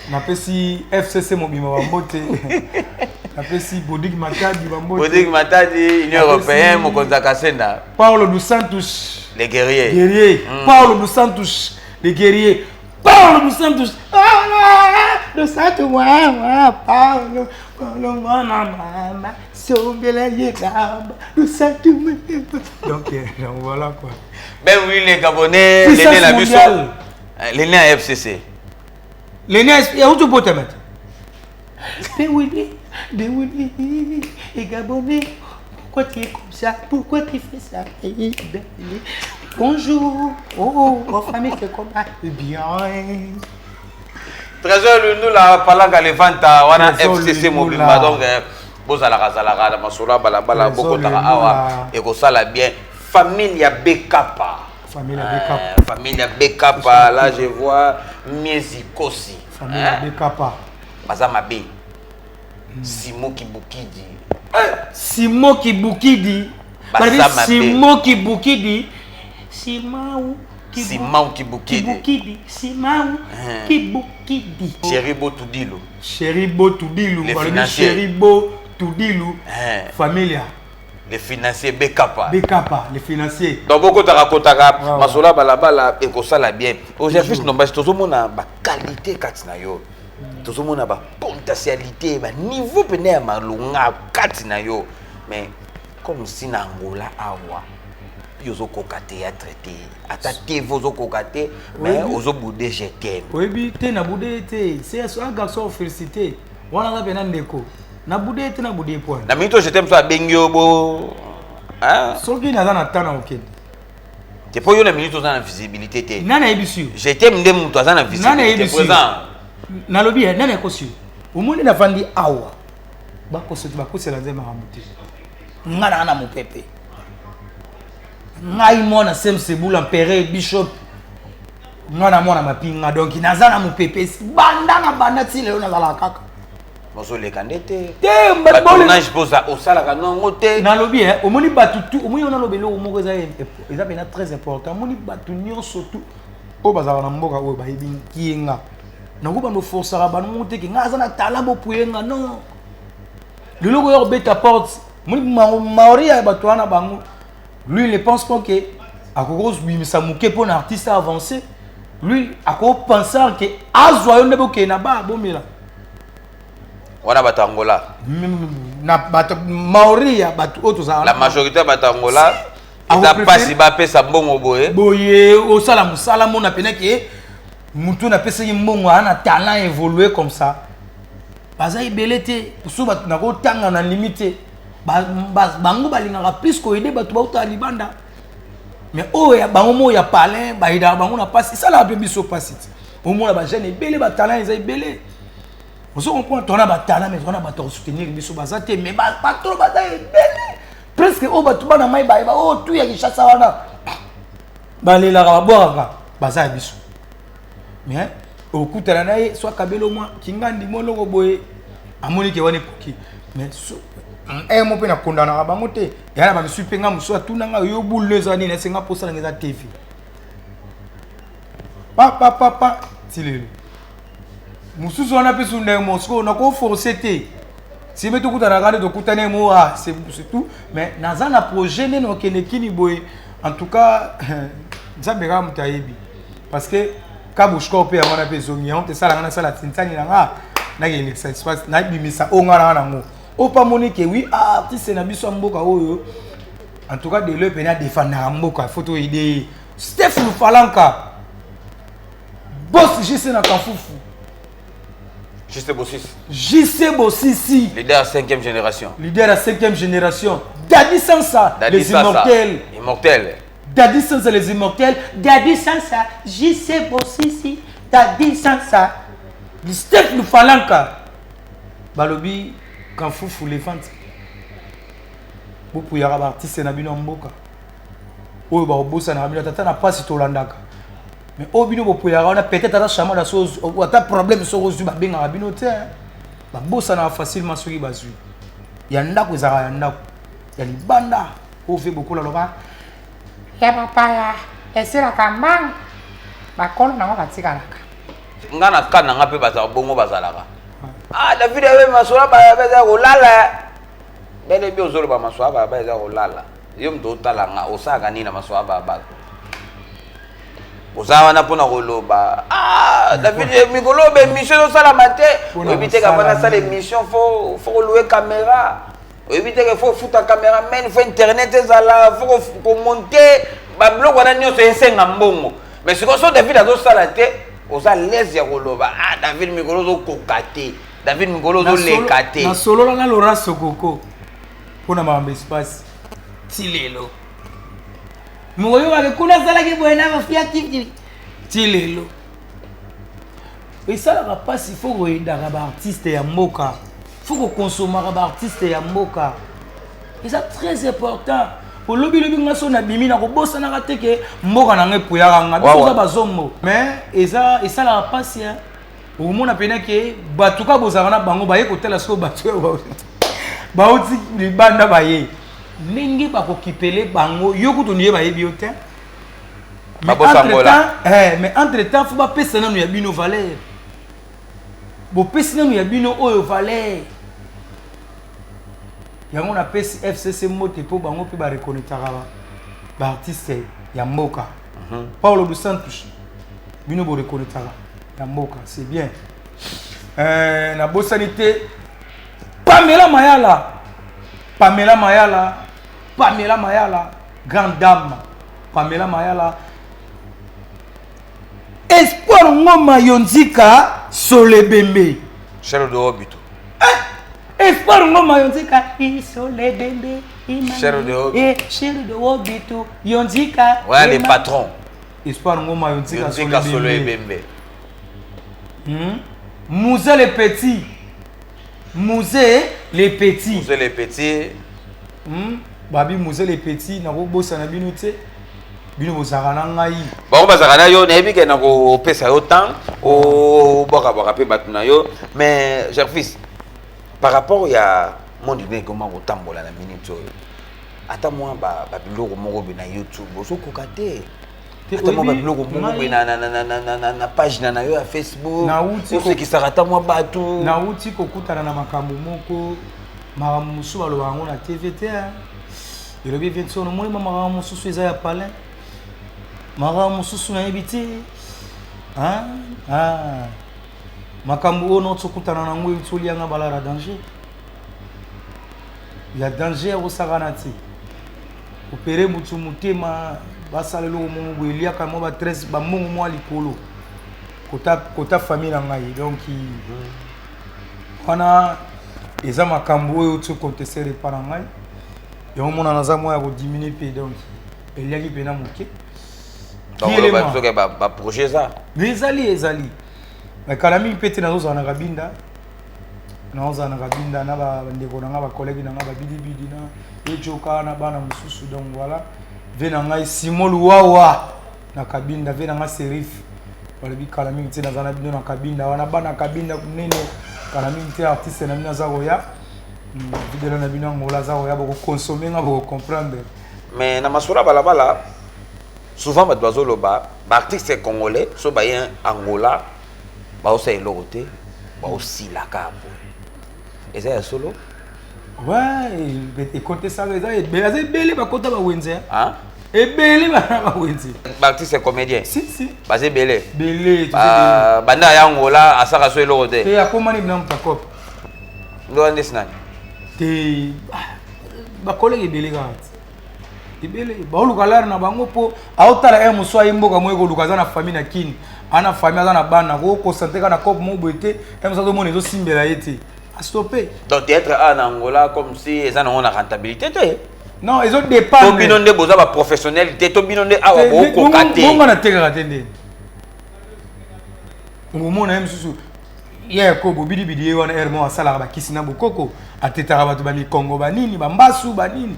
Speaker 1: napesi FCC mobima bambote, napesi Bodik Matadi bambote.
Speaker 2: Bodik Matadi, Union européenne, mokonzi ya Kasenda.
Speaker 1: Paulo dos Santos.
Speaker 2: Les guerriers.
Speaker 1: Guerrier. Paulo dos Santos, les guerriers. Paulo dos Santos, dos Santos, mwana Paulo, Paulo mwana mama sombela ye kamba dos Santos. Donc voilà quoi.
Speaker 2: Ben oui, les Gabonais, l'aîné na biso, l'aîné ya FCC.
Speaker 1: L'aîné yauti obotama te. Ben oui, ben oui, les Gabonais, pourquoi tu es comme ça? Pourquoi tu fais ça? Ben, bonjour, oh, ma famille, c'est comment? Bien.
Speaker 2: Trésor Lundula, Palanga Levanta wana. FCC mobimba, donc bozalaka zalaka na masolo ya balabala, bokotaka awa, ekosala bien. Famille ya Bekapa.
Speaker 3: Famille ya Bekapa.
Speaker 2: Famille ya Bekapa, là je vois Miezi Kosi.
Speaker 3: Famille ya Bekapa.
Speaker 2: Baza mabe. Simo Kibukidi.
Speaker 1: Simo Kibukidi. Simo Kibukidi. Simau.
Speaker 2: Simau Kibukidi.
Speaker 1: Kibukidi. Simau Kibukidi.
Speaker 2: Chéri Bo Tudilu.
Speaker 3: Chéri Bo Tudilu. Chéri Bo. Tudilu familia.
Speaker 2: Le financier Bekapa.
Speaker 3: Bekapa, le financier.
Speaker 2: Donc bokotaka kotaka masolo ya balabala ekosala bien. Oservice nombasi tozomona ba qualité kati na yo. Tozomona ba potentialité, ba niveau pene ya malonga kati na yo. Mais comme si na Angola awa yo ozokoka théâtre te, ata TV ozokoka te, mais ozobude je t'aime.
Speaker 3: Oyebi te na bude te, c'est un garçon félicité. Wana nga pena ndeko. Na bude te na bude point.
Speaker 2: Na minute je t'aime so abengi yo bo hein?
Speaker 3: Soki naza na temps na okende.
Speaker 2: Te po yo na minute oza na visibilité te.
Speaker 3: Nani ayebisi yo?
Speaker 2: Je t'aime nde moto aza na visibilité présent.
Speaker 3: Nalobi nani akosi yo? Omoni navandi awa. Bakosi bakosela nzembe makambo te.
Speaker 1: Nga na na mopepe. Ngai mwana Sem Sebula Mpere Bishop. Nga na mwana mapinga donc naza na mopepe banda na banda ti lelo nazalaka kaka.
Speaker 2: Bozoleka nde te.
Speaker 1: Te,
Speaker 2: tournage poza osalaka nongo te.
Speaker 1: Nalobi eh, omoni bato tu, omoni ona lobi eloko moko eza eza pena très important. Omoni bato nyonso tu
Speaker 3: oyo bazalaka na mboka oyo bayebi kiyenga.
Speaker 1: Nakoki bando forçaka bango moko te ke nga aza na talent bopuye nga non. Lelo koya kobeta porte, omoni maori ya bato wana bango. Lui il ne pense pas que akoki kobimisa moke mpo na artiste avancé. Lui akoki penser que azwa yo nde bokende na ba bomela.
Speaker 2: Wana bato Angola.
Speaker 3: Na bato Maori ya bato oyo tozala.
Speaker 2: La majorité ya bato Angola eza pasi bapesa mbongo boye.
Speaker 1: Boye osala mosala mona pena ke mutu napesaki mbongo aza na talent évoluer comme ça. Baza ebele te, so bato nakotanga na limite. Bango balingaka plus koyede bato bautaka libanda. Mais oyo ya bango moko ya palin bayedaka bango na pasi, esalaka mpe biso pasi ti. Omona ba jeune ebele ba talent eza ebele. Ozo comprendre tona ba talent mais tona bato soutenir biso baza te mais ba bato baza ebele. Presque oyo bato bana mai bayeba oyo tu ya Kinshasa wana balelaka babwakaka baza ya biso. Mais okutana na ye soit kabelo mwa kingandi mwa eloko boye amoni ke wana ekoki. Mais so mo mpe nakondanaka bango te. Ya na bamisu mpe nga mosusu atuna nga yo boule eza nini, esenga mposa nanga eza TV. Pa pa pa pa ti lelo. Mosusu wana mpe su ndenge moko sikoyo nakoforce te. Si mpe tokutanaka nde tokutani mo, ah, c'est tout. Mais naza na projet nde nakokende kini boye. En tout cas, Nzambe kaka moto ayebi. Parce que Kabushko mpe yango wana mpe ezongi yango te esalanga nasala tinsani na nga nakelekisa espace nabimisa oyo nga nanga nango. Oyo mpe amoni ke oui, ah, artiste na biso ya mboka oyo en tout cas de l'œil pene adefendaka mboka, faut toyede ye. Steph Lufalanka boss JC na Kafufu.
Speaker 2: JC Bossisi.
Speaker 1: JC Bossisi.
Speaker 2: Leader à 5e génération.
Speaker 1: Leader à 5e génération. Daddy Sansa,
Speaker 2: Daddy
Speaker 1: les
Speaker 2: Sansa.
Speaker 1: immortels.
Speaker 2: Immortels.
Speaker 1: Daddy Sansa, les immortels. Daddy Sansa, JC Bossisi, Daddy Sansa. Steph Lufalanka. Balobi, Kafufu, les fans. Bopuyaka ba artiste na bino ya mboka. Oyo ba obosa na bino tata na pasi tolandaka. Mais oyo bino bopuyaka wana peut-être ata chama na so ata problème soko ozwi babengaka bino te. Babosana facilement soki bazwi. Ya ndako ezalaka ya ndako. Ya libanda oyo ve bokola loba
Speaker 4: ya bapaya esilaka mbangu bakolo nango batikalaka.
Speaker 2: Nga na ka nanga mpe bazala bongo bazalaka. Ah David abe masola ba ba za kolala. Bele bi ozoloba masola ba ba za kolala. Yo mto otala nga osaka nini na masola ba ba. Oza wana mpona koloba. Ah David mikolo be émission osalama te. Oyebi te kaka nasala émission faut faut louer caméra. Oyebi te que faut futa caméraman, faut internet ezala, faut ko monter ba biloko wana nyonso esenga mbongo. Mais sikoyo so David azosala te, oza l'aise ya koloba. Ah David mikolo ozokoka te. David mikolo ozoleka te.
Speaker 3: Na solola na Laurent Sokoko mpona makambo espace
Speaker 1: ti lelo. Mokoyo wake kuna asalaki boye na mafia ti ti lelo. Esalaka mpasi, faut koyendaka ba artiste ya mboka, faut kokonsomaka ba artiste ya mboka. Eza très important. Olobi lobi nga so nabimi na kobosanaka te ke mboka na nga epuyaka nga. Biso oza bazombo. Mais eza esalaka mpasi, hein. Okomona pena ke bato kaka bozalaka na bango baye kotala sikoyo bato oyo bauti libanda baye ndenge bakokipele bango yo kutu niye bayebi yo te. Mais entre temps faut bapesa nanu ya bino valeur. Bopesi nanu ya bino oyo valeur.
Speaker 3: Yango napesi FCC mbote mpo bango mpe bareconnectaka baartiste ya mboka. Paulo dos Santos, bino boreconnectaka ya mboka, c'est bien. Nabosani te Pamela Mayala, Pamela Mayala, Pamela Mayala, grande dame Pamela Mayala. Espoir Ngoma Yonzika Solebembe.
Speaker 2: Chelo de Obito.
Speaker 3: Espoir Ngoma Yonzika Solebembe.
Speaker 2: Chelo de Obito.
Speaker 3: Eh, Chelo de Obito Yonzika.
Speaker 2: Ouais, les patrons.
Speaker 3: Espoir Ngoma Yonzika,
Speaker 2: Yonzika Solebembe.
Speaker 3: Mouzé le petit. Mouzé le petit.
Speaker 2: Mouzé le petit.
Speaker 3: Babi Mouzé le petit nakobosana bino te. Bino bozalaka na ngai.
Speaker 2: Bango bazalaka na yo, nayebi ke na kopesa yo temps obwakabwaka mpe bato na yo. Mais Gerfils, par rapport ya monde ndenge ekoma kotambola na minute oyo, ata mwa babiloko moko boye na YouTube ozokoka te, ata mwa babiloko moko boye na page na yo ya Facebook osekisaka ata mwa bato.
Speaker 3: Nauti kokutana na makambo moko, makambo mosusu balobaka yango na TV te. Elobi Vincent, omoni ba makambo mosusu eza ya palin, makambo mosusu nayebi te. Makambo oyo nauti kokutana nango euti olianga balara danger ya danger ya kosakana te. Opere motu motema, basala eloko moko boye eliaka mwa ba 13 bambongo mwa likolo kota famille na ngai. Donc wana eza makambo oyo euti kocontester epa na ngai. Yango mona naza mwa ya kodiminue mpe, donc eliaki mpena moke.
Speaker 2: Baprojet eza
Speaker 3: ezali ezali kala mingi mpe te. Nazozala na Kabinda, nazozala na Kabinda na bandeko na nga, bacollègue na nga, babidibidi na ejoka na bana mosusu. Donc voilà, ve na ngai Simon Luwawa na Kabinda, ve na nga Serif, balobi kala mingi te naza na bino na Kabinda wana, bana Kabinda monene. Kala mingi te artiste na bino aza koya, vidéo na bino Angola aza koya, bokoconsommer nga, bokocomprendre.
Speaker 2: Mais na masolo ya balabala, souvent bato bazoloba baartiste congolais so baye Angola baosala eloko te, baosilaka boye. Eza ya solo?
Speaker 3: Ouais, ekotesaka eza ebele, aza ebele bakota bawenze ebele, bana bawenze.
Speaker 2: Baartiste comédien?
Speaker 3: Si, si.
Speaker 2: Baza ebele?
Speaker 3: Ebele.
Speaker 2: Banda ya Angola asaka so eloko te.
Speaker 3: Te, akomani bina moto akope.
Speaker 2: Ndo wana ndesi nani?
Speaker 3: Te, bacollègue ebele kaka te, ebele baoluka lare na bango mpo aotala ere mosu aye mboka moko ekoluka, aza na famille na Kini, aza na famille, aza na bana, koconcentrer kaka na cope moko boye te. Ere mosu azomona ezosimbela ye te, astoppe.
Speaker 2: Donc théâtre a na Angola comme si eza nango na rentabilité te?
Speaker 3: Non, ezodépendre.
Speaker 2: To bino nde boza baprofessionnel te, to bino nde awa bokoka te?
Speaker 3: Bongo natekaka te, nde okomona ye mosusu ye yakobo bidibidi ye wana ere moko asalaka bakisi na bokoko, atetaka bato bamikongo, banini, bambasu, banini.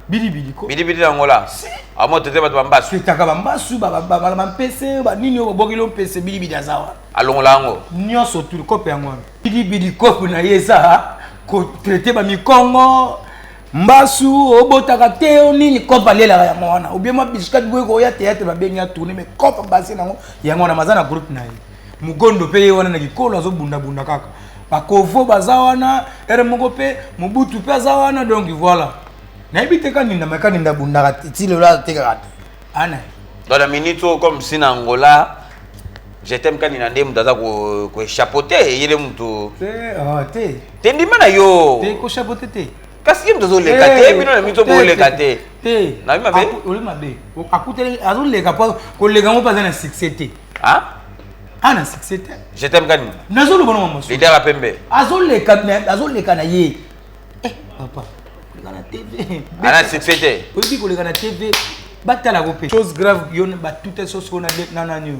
Speaker 3: Bidibidi ko.
Speaker 2: Bidibidi na Angola amo tete bato bambasu?
Speaker 3: Tetaka bambasu, bampese, banini oyo babwakeli mpese. Bidibidi aza wana.
Speaker 2: Alongola yango?
Speaker 3: Nyonso tu kope yango wana. Bidibidi kope na ye eza kotraiter bamikongo, mbasu, obotaka te o nini, kope alelaka yango wana. Obie mwa bisika boye koya théâtre, babengi atourner, mais kope base nango yango wana. Maza na groupe na ye Mogondo mpe ye wana na kikolo azobundabunda kaka, bakovo baza wana, ere moko mpe Mobutu mpe aza wana. Donc voilà, nayebi te Kaninda, mais Kaninda abundaka te ti lelo, atekaka te ana.
Speaker 2: Dans la minute oyo, comme si na Angola Je t'aime Kaninda nde moto aza koéchapeauter ye nde moto.
Speaker 3: Te.
Speaker 2: Te, ndima na yo.
Speaker 3: Te, kochapeauter te.
Speaker 2: Kasi ye moto azoleka te, bino na minute boleka te.
Speaker 3: Te.
Speaker 2: Nayebi mabe?
Speaker 3: Oli mabe, akuteli azoleka mpo koleka yango mpe aza na succès te. Ana succès te.
Speaker 2: Je t'aime Kaninda.
Speaker 3: Nazoloba na mama.
Speaker 2: Leader ya pembe.
Speaker 1: Azoleka, azoleka na ye. Papa, koleka na TV.
Speaker 2: Ana succès te.
Speaker 1: Oyebi koleka na TV, batalako mpe chose grave. Yo batute so sikoyo na nani oyo,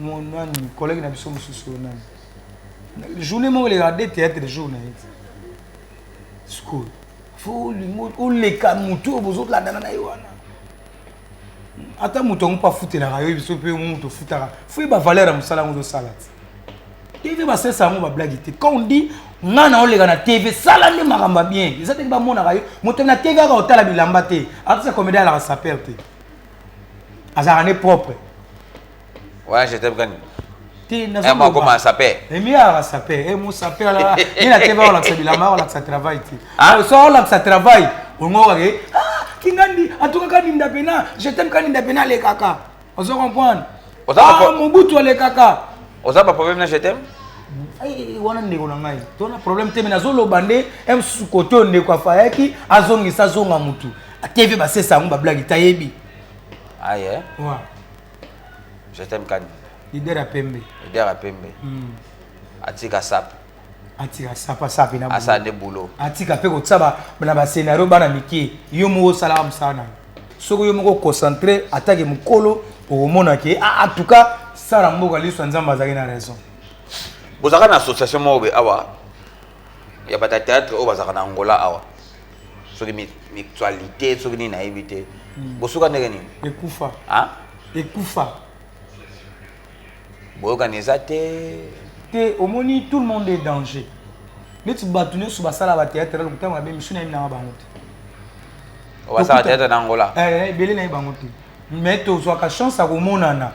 Speaker 1: mo nani, collègue na biso mosusu oyo nani, journée moko elekaka de théâtre jour na ye ti sikoyo fo olingo oleka motu oyo bozolandana na ye wana. Ata moto yango mpo afutelaka yo, biso mpe moto ofutaka, fo yeba valeur ya mosala yango ozosala ti. TV basalisa yango bablague te. Quand on dit nga na oleka na TV, sala nde makambo ya bien. Eza teke bamonaka yo moto na TV kaka otala bilamba te. Artiste comédien alaka saper te, azalaka ne propre.
Speaker 2: Wana Je t'aime Kaninda.
Speaker 3: Te,
Speaker 2: Eh, moko akoma saper.
Speaker 3: Emi ayaka saper, e mo saper ala ye na tv aolakisa bilamba, aolakisa travail te.
Speaker 2: Ah?
Speaker 3: So aolakisa travail, ongo okake ah, kingandi atuka kaninda pena, je t'aime kaninda pena alekaka, ozo comprendre? Ah, Mobutu alekaka.
Speaker 2: Oza ba problème na je t'aime?
Speaker 3: Eh, wana ndeko na ngai tona problème te, me nazoloba nde mosusu kote oyo ndeko afayaki azongisa azonga mutu tv basesa yango bablagi tayebi.
Speaker 2: Aye.
Speaker 3: Ouais.
Speaker 2: Je t'aime kani.
Speaker 3: Leader ya pembe.
Speaker 2: Leader ya pembe. Atika sap.
Speaker 3: Atika sapa sapi na
Speaker 2: asala nde boulot.
Speaker 3: Atika mpe kotia na bascénario bana mike. Yo moko osalaka mosala na yo. Soki yo moko concentré atake mokolo okomona ke ah, en tout cas sala mboka liso ya Nzambe azalaki na raison.
Speaker 2: Bozalaka na association moko boye awa ya bato ya théâtre oyo bazalaka na Angola awa, soki mutualité soki nini nayebi te, bosuka ndenge nini?
Speaker 3: Ekufa.
Speaker 2: Ah?
Speaker 3: Ekufa.
Speaker 2: Boyokani eza te.
Speaker 3: Te, omoni tout le monde est danger. Neti bato nyonso basala ba théâtre lokuta mabe misu na ye nanga bango te.
Speaker 2: Basala théâtre na Angola.
Speaker 3: Eh, ebele na ye bango te. Mais tozwaka chance ya komonana.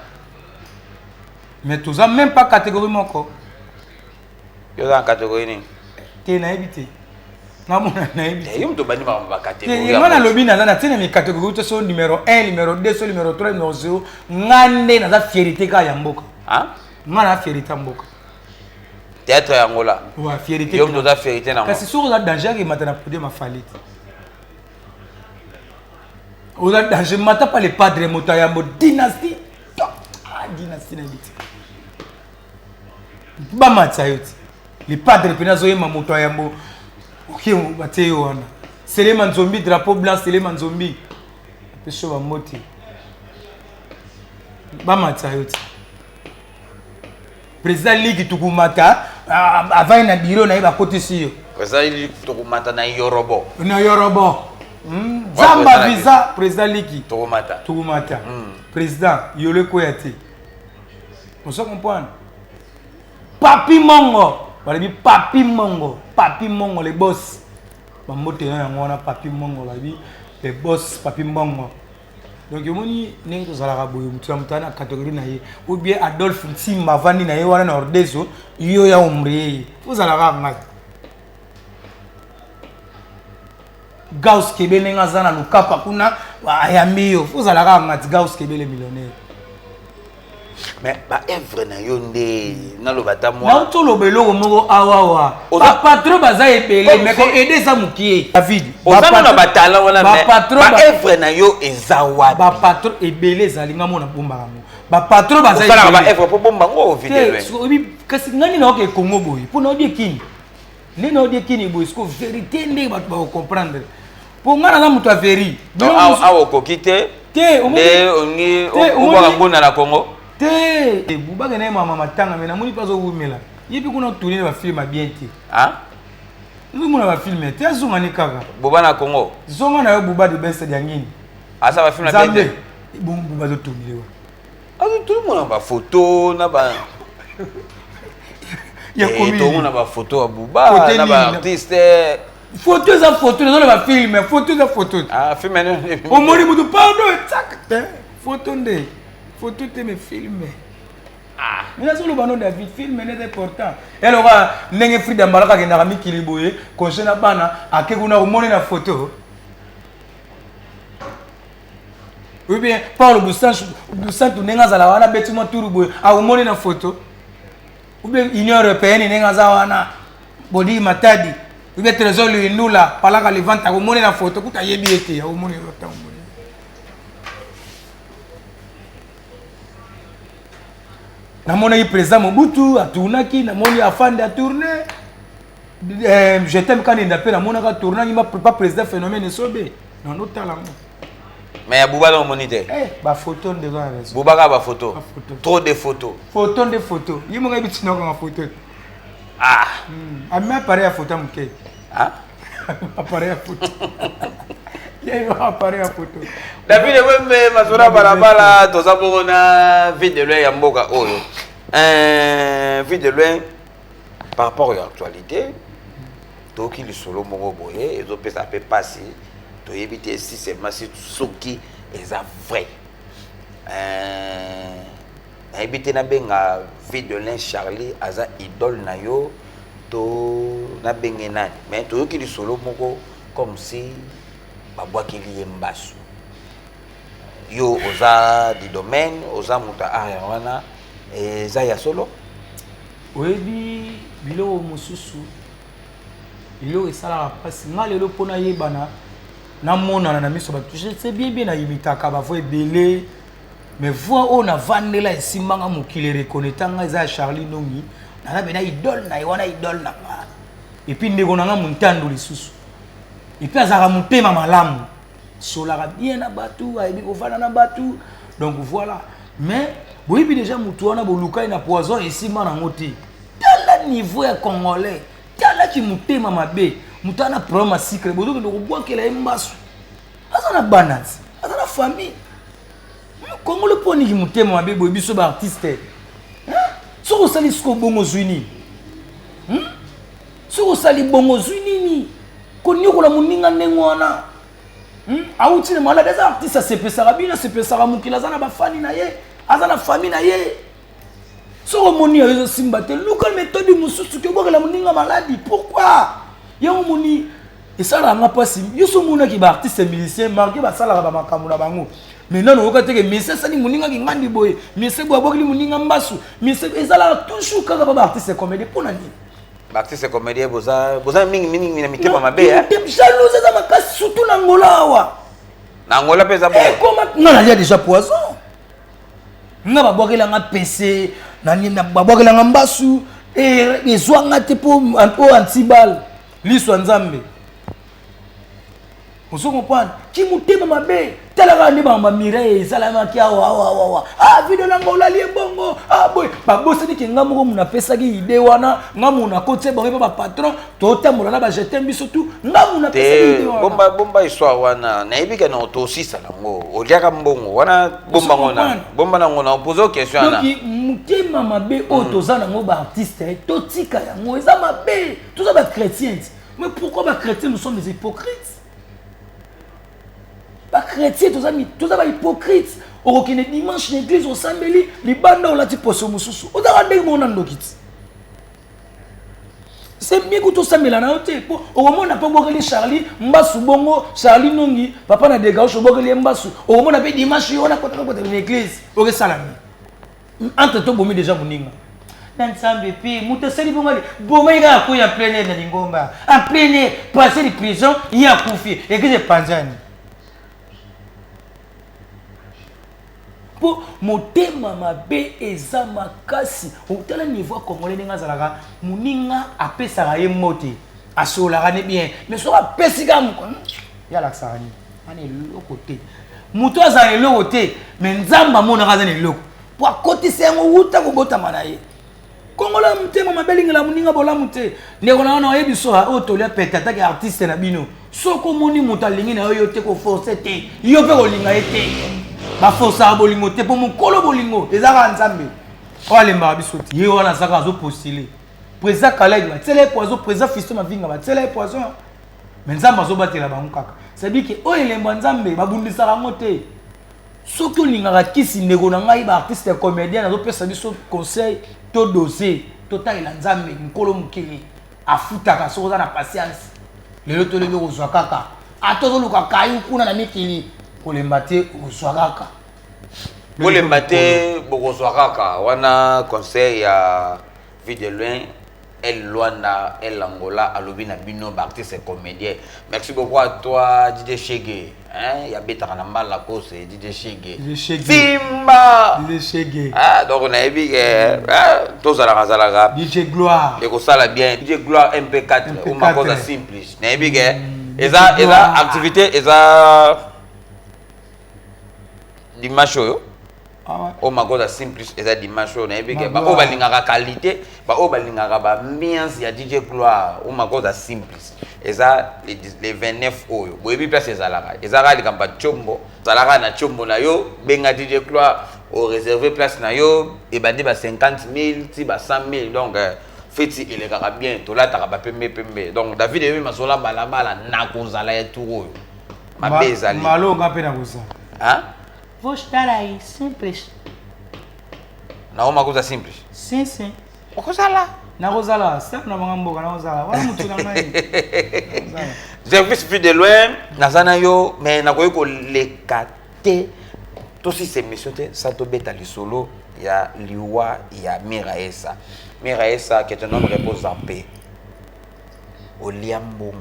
Speaker 3: Mais toza même pas catégorie moko.
Speaker 2: Yo oza na catégorie nini?
Speaker 3: Te, nayebi te. Ngamona nayebi te.
Speaker 2: Yo moto obandi makambo ba catégorie.
Speaker 3: Te, nga nalobi naza na tina mi catégorie te, so numéro 1, numéro 2, so numéro 3, numéro 0. Nga nde naza fierté kaka ya mboka.
Speaker 2: Hein?
Speaker 3: Nga na fierté ya mboka.
Speaker 2: Théâtre ya Angola.
Speaker 3: Ouais, fierté.
Speaker 2: Yo moto oza fierté na.
Speaker 3: Kasi soki oza danger akemata na podium afali te. Oza danger mata pa le padre moto ya yambo dynastie. Ah, dynastie na biti. Bamatisa yo ti. Le padre pena azoyemba moto ya yambo. Ok, batie yo wana. Selema Nzombi, drapeau blanc, Selema Nzombi. Apesi yo bambote. Bamatisa yo ti. Président Ligue tukumata avandi na bureau na ye bakotisi yo.
Speaker 2: Président Ligue tukumata na Yorobo.
Speaker 3: Na Yorobo. Zamba visa président Ligue.
Speaker 2: Tukumata.
Speaker 3: Tukumata. Président yolo koya te. On se comprendre. Papi Mongo, balobi Papi Mongo, Papi Mongo le boss. Bambote na yango wana Papi Mongo balobi le boss Papi Mongo. Donc omoni ndenge tozalaka boye moto ya moto na catégorie na ye ou bien Adolphe Nsimba avandi na ye wana na Ordezo yo ya ombre ye. Ozalaka ngai. Gauss Kebele ndenge aza na Lukapa kuna ayambi yo. Ozalaka ngai Gauss Kebele millionnaire.
Speaker 2: Mais ba œuvre na yo nde naloba ta mwa.
Speaker 3: Na toloba eloko moko awawa. Ba patron baza ebele mais ko aider eza mokie. David,
Speaker 2: oza na ba talent wana mais ba œuvre na yo eza wapi?
Speaker 3: Ba patron ebele ezali nga mona bomba yango. Ba patron baza
Speaker 2: ebele. Osala ba œuvre po bomba ngo vidéo.
Speaker 3: Te, kasi ngani na oke Congo boye. Po na odie kini. Nde na odie kini boye, siko vérité nde bato ba comprendre. Po nga naza moto ya veri.
Speaker 2: Donc awa okoki te.
Speaker 3: Te,
Speaker 2: nde olingi obwaka ngunda na Congo.
Speaker 3: Te, bubaka na ye mama matanga mais namoni mpe azowumela. Ye mpe kuna tourner ba film ya bien te.
Speaker 2: Ah?
Speaker 3: Ozomona ba film te, azonga ni kaka.
Speaker 2: Buba na Congo.
Speaker 3: Zonga na yo Buba de Best ya ngini.
Speaker 2: Asa ba film ya bien te.
Speaker 3: Bongo Buba azotourner wa.
Speaker 2: Azotourner mona ba photo na ba
Speaker 3: Ya commune.
Speaker 2: Tomona ba photo ya Buba na ba artiste.
Speaker 3: Photo eza photo, nazo ba film, photo eza photo.
Speaker 2: Ah, film nini?
Speaker 3: Omoni mutu pardon, tsak te. Photo nde. Photo te mais film.
Speaker 2: Ah,
Speaker 3: mais nazo loba no David, film nde important. Eloko ndenge Frida Mbalaka akendaka mikili boye, conseil na bana, ake kuna omoni na photo. Ou bien Paulo Busantu ndenge azala wana beti mwa turu boye, akomoni na photo. Ou bien Union européenne ndenge aza wana, Bodi Matadi, ou bien Trésor Luyindula, palaka Levante, akomoni na photo, kuta yebi ete, akomoni yo tango. Namonaki président Mobutu atournaki, namoni afande atourne. Je t'aime Kaninda pe namonaka atournaki, ma pas président phénomène esobe. Nano tala ngo.
Speaker 2: Mais ya Buba na moni te.
Speaker 3: Eh, ba photo nde ba raison.
Speaker 2: Buba ka ba photo.
Speaker 3: Ba photo.
Speaker 2: Trop de photos.
Speaker 3: Photo nde photo. Ye monga biti na ka photo.
Speaker 2: Ah.
Speaker 3: Ami appareil ya photo moke.
Speaker 2: Ah?
Speaker 3: Appareil ya photo. Ye yo appareil ya photo.
Speaker 2: David Wembe masura balabala toza bongo na vie de loin ya mboka oyo. Vie de loin par rapport à l'actualité, toki lisolo moko boye ezopesa pe pasi toyebi te si seulement si soki eza vrai. Nayebi te nabenga Videlin Charlie aza idole na yo to nabenge nani, mais toyoki lisolo moko comme si babwakeli ye mbasu. Yo oza du domaine, oza moto ya art wana, eza ya solo?
Speaker 3: Oyebi biloko mosusu, eloko esalaka mpasi nga lelo mpo nayebana, namonana na miso bato. Je sais bien bien nayimitaka bavoix ebele, mais voix oyo navandela esimbanga mokili erekoneta nga eza ya Charlie Nongi. Naza mpena idole na ye wana, idole na nga. Et puis ndeko na nga Montando lisusu, et puis azalaka motema malamu, solaka bien na bato, ayebi kovanda na bato. Donc voilà, mais boyebi déjà motu wana boluka ye na poison, esimba nango te. Tala niveau ya Congolais, talaki motema mabe. Moto ana problème ya sucre, bozokende kobwakela ye mbasu. Aza na bana ti, aza na famille. Congolais, mpo niki motema mabe boye? Biso baartiste, soki osali siko bongo, ozwi nini? Soki osali bongo, ozwi nini? Koniokola moninga ndenge wana, Awuti na malade, aza artiste, asepesaka bino, asepesaka mokili, aza na bafani na ye, aza na famille na ye. Soki omoni oyo ezosimba te, luka méthode mosusu ke obwakela moninga maladi. Pourquoi? Yango omoni esalaka nga mpasi. Yo so omonaki baartiste musicien, malgré basalaka bamakambo na bango, mais nano oyoka teke mise asali moningaki ngandi boye, mise boye, abwakeli moninga mbasu. Mise ezalaka toujours kaka ba baartiste comédie. Mpo na nini?
Speaker 2: Baartiste comédien boza mingi mingi na mitema mabe.
Speaker 1: Jalouse eza makasi, surtout na Ngola awa.
Speaker 2: Na Angola mpe eza bongo?
Speaker 1: Ekoma nga nalia déjà poison, nga babwakelanga pese, babwakelanga mbasu, ezwanga te mpo antibal liso ya Nzambe. Ozo comprendre ki motema mabe? Talaka nde bango bamireille esalamaki awa awa awa. Ah, video nanga olali ebongo. Ah boye babosani ke nga moko munhu apesaki idée wana, nga munhu akoti bango mpe bapatron totambola na bajetin biso tu, nga munhu apesaki idée wana.
Speaker 2: Bomba, bomba histoire wana. Nayebi ke na tosisa nango. Oliaka mbongo wana, bomba ngo na bomba nango na pose question wana.
Speaker 1: Donc motema mabe oyo toza nango baartiste, totika yango, eza mabe. Toza bachrétien, mais pourquoi bachrétien, nous sommes des hypocrites? Bachrétien toza bahypocrite. Okokende dimanche na église, osambeli, libanda olati poso mosusu, ozaka ndenge moko na ndoki ti. C'est mieux kutu osambela na yo te, mpo okomona mpe obokeli Charlie mbasu bongo. Charlie Nongi, papa na Degaushe, obokeli ye mbasu, okomona mpe dimanche yo wana kotaka kotaka na église, okesala nini? Entre tobomi déjà moninga
Speaker 4: na Nzambe mpe moto asali bongo, ale bomai kaka koya en plein air na lingomba, en plein air, passer de prison, ye akufi, église epanzani.
Speaker 1: Mpo motema mabe eza makasi. Otala niveau ya Congolais ndenge azalaka. Moninga apesaka ye mbote, asololaka ne bien, mais soki apesi kaka moko,
Speaker 4: ye alakisaka nini? Ana eloko te.
Speaker 1: Moto azala na eloko te, mais Nzambe amonaka aza na eloko mpo akotisa yango wuta kobotama na ye. Kongola ya motema mabe, alingela moninga bolamu te. Ndeko na wana oyebi so oyo tolia pete atake artiste na bino. Soki omoni moto alingi na yo yo te, koforce te, yo mpe kolinga ye te. Baforsaka bolingo te, mpo mokolo bolingo eza kaka Nzambe oyo alembaka biso te. Ye wana azaka azopostule président Kaled, batiela ye poison. Président Fisto Mavinga, batiela ye poison, mais Nzambe azobatela bango kaka. C'est-à-dire ke oyo elembo ya Nzambe, babundisaka yango te. Soki olingaka kisi, ndeko na ngai baartiste ya comédien, nazopesa biso conseil: todose, totalela Nzambe mokolo mokili afutaka. Soki oza na patience, lelo tolebi, okozwa kaka. Ata ozoluka kayu kuna na mikili, kolemba te, okozwa kaka.
Speaker 2: Kolemba te, bokozwa kaka. Wana conseil ya Vie de Loin El Luanda El Angola alobi na bino baartiste comédien. Merci beaucoup à toi, DJ Shege, hein, ya betaka na mbala kose DJ Shege.
Speaker 3: DJ Shege.
Speaker 2: Simba.
Speaker 3: DJ Shege.
Speaker 2: Ah, donc nayebi ke, ah, tozalaka zalaka.
Speaker 3: DJ Gloire.
Speaker 2: Ekosala bien. DJ Gloire MP4.
Speaker 3: MP4.
Speaker 2: Omakoza simplice, nayebi ke eza
Speaker 3: DJ
Speaker 2: eza
Speaker 3: Gloire.
Speaker 2: Activité eza dimanche oyo.
Speaker 3: Ah ouais.
Speaker 2: Oyo makoza simplice eza dimanche oyo. Nayebi ke
Speaker 3: Ma
Speaker 2: baoyo
Speaker 3: gloire.
Speaker 2: balingaka qualité, baoyo balingaka baambiance ya DJ Gloire, oyo makoza simplice eza le 29 oyo. Boyebi place ezalaka, ezalaka likambo ya tiombo, ozalaka na tiombo na yo, benga DJ Gloire, oreserve place na yo. Ebandi ba 50 000 ti ba 100 000. Donc feti elekaka bien, tolataka bapembe pembe. Donc David eyebi masola balabala nakozala ya tour oyo mabe ezali.
Speaker 3: Malo nga mpe nakozala.
Speaker 2: Hein?
Speaker 4: Vou estar aí, simples.
Speaker 2: Na uma coisa simples.
Speaker 3: Sim, sim.
Speaker 2: Okozala.
Speaker 3: Nakozala, star na banga mboka nakozala. Wana mutu na ngai. Nakozala.
Speaker 2: Service vue de loin, naza na yo, mais nakoki koleka te tosisa émission te sans tobeta lisolo ya liwa ya Miraesa. Miraesa, que ton homme repose en paix. Olia mbongo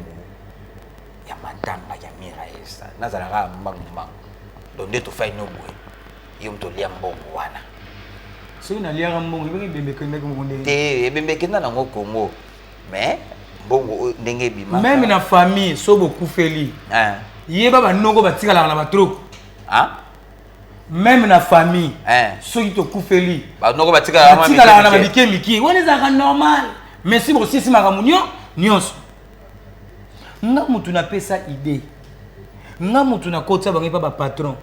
Speaker 2: ya matanga ya Miraesa. Nazalaka mbangu mbangu. Donc nde tofai no boye. Yo moto olia mbongo wana.
Speaker 3: Soki naliaka mbongo, ebenge ebembe ekendaki moko ndenge.
Speaker 2: Te, ebembe ekenda nango Congo. Mais mbongo oyo ndenge ebimaka.
Speaker 3: Même na famille, so bokufeli.
Speaker 2: Hein.
Speaker 3: Yeba banoko batikalaka na batroko.
Speaker 2: Hein?
Speaker 3: Même na famille.
Speaker 2: Hein.
Speaker 3: Soki tokufeli.
Speaker 2: Banoko batikalaka
Speaker 3: batikalaka na babike mike. Wana ezalaka normal. Mais si bosisi makambo nyonso. Nga mutu napesa idée. Nga mutu nakotisa bango epa ba patron.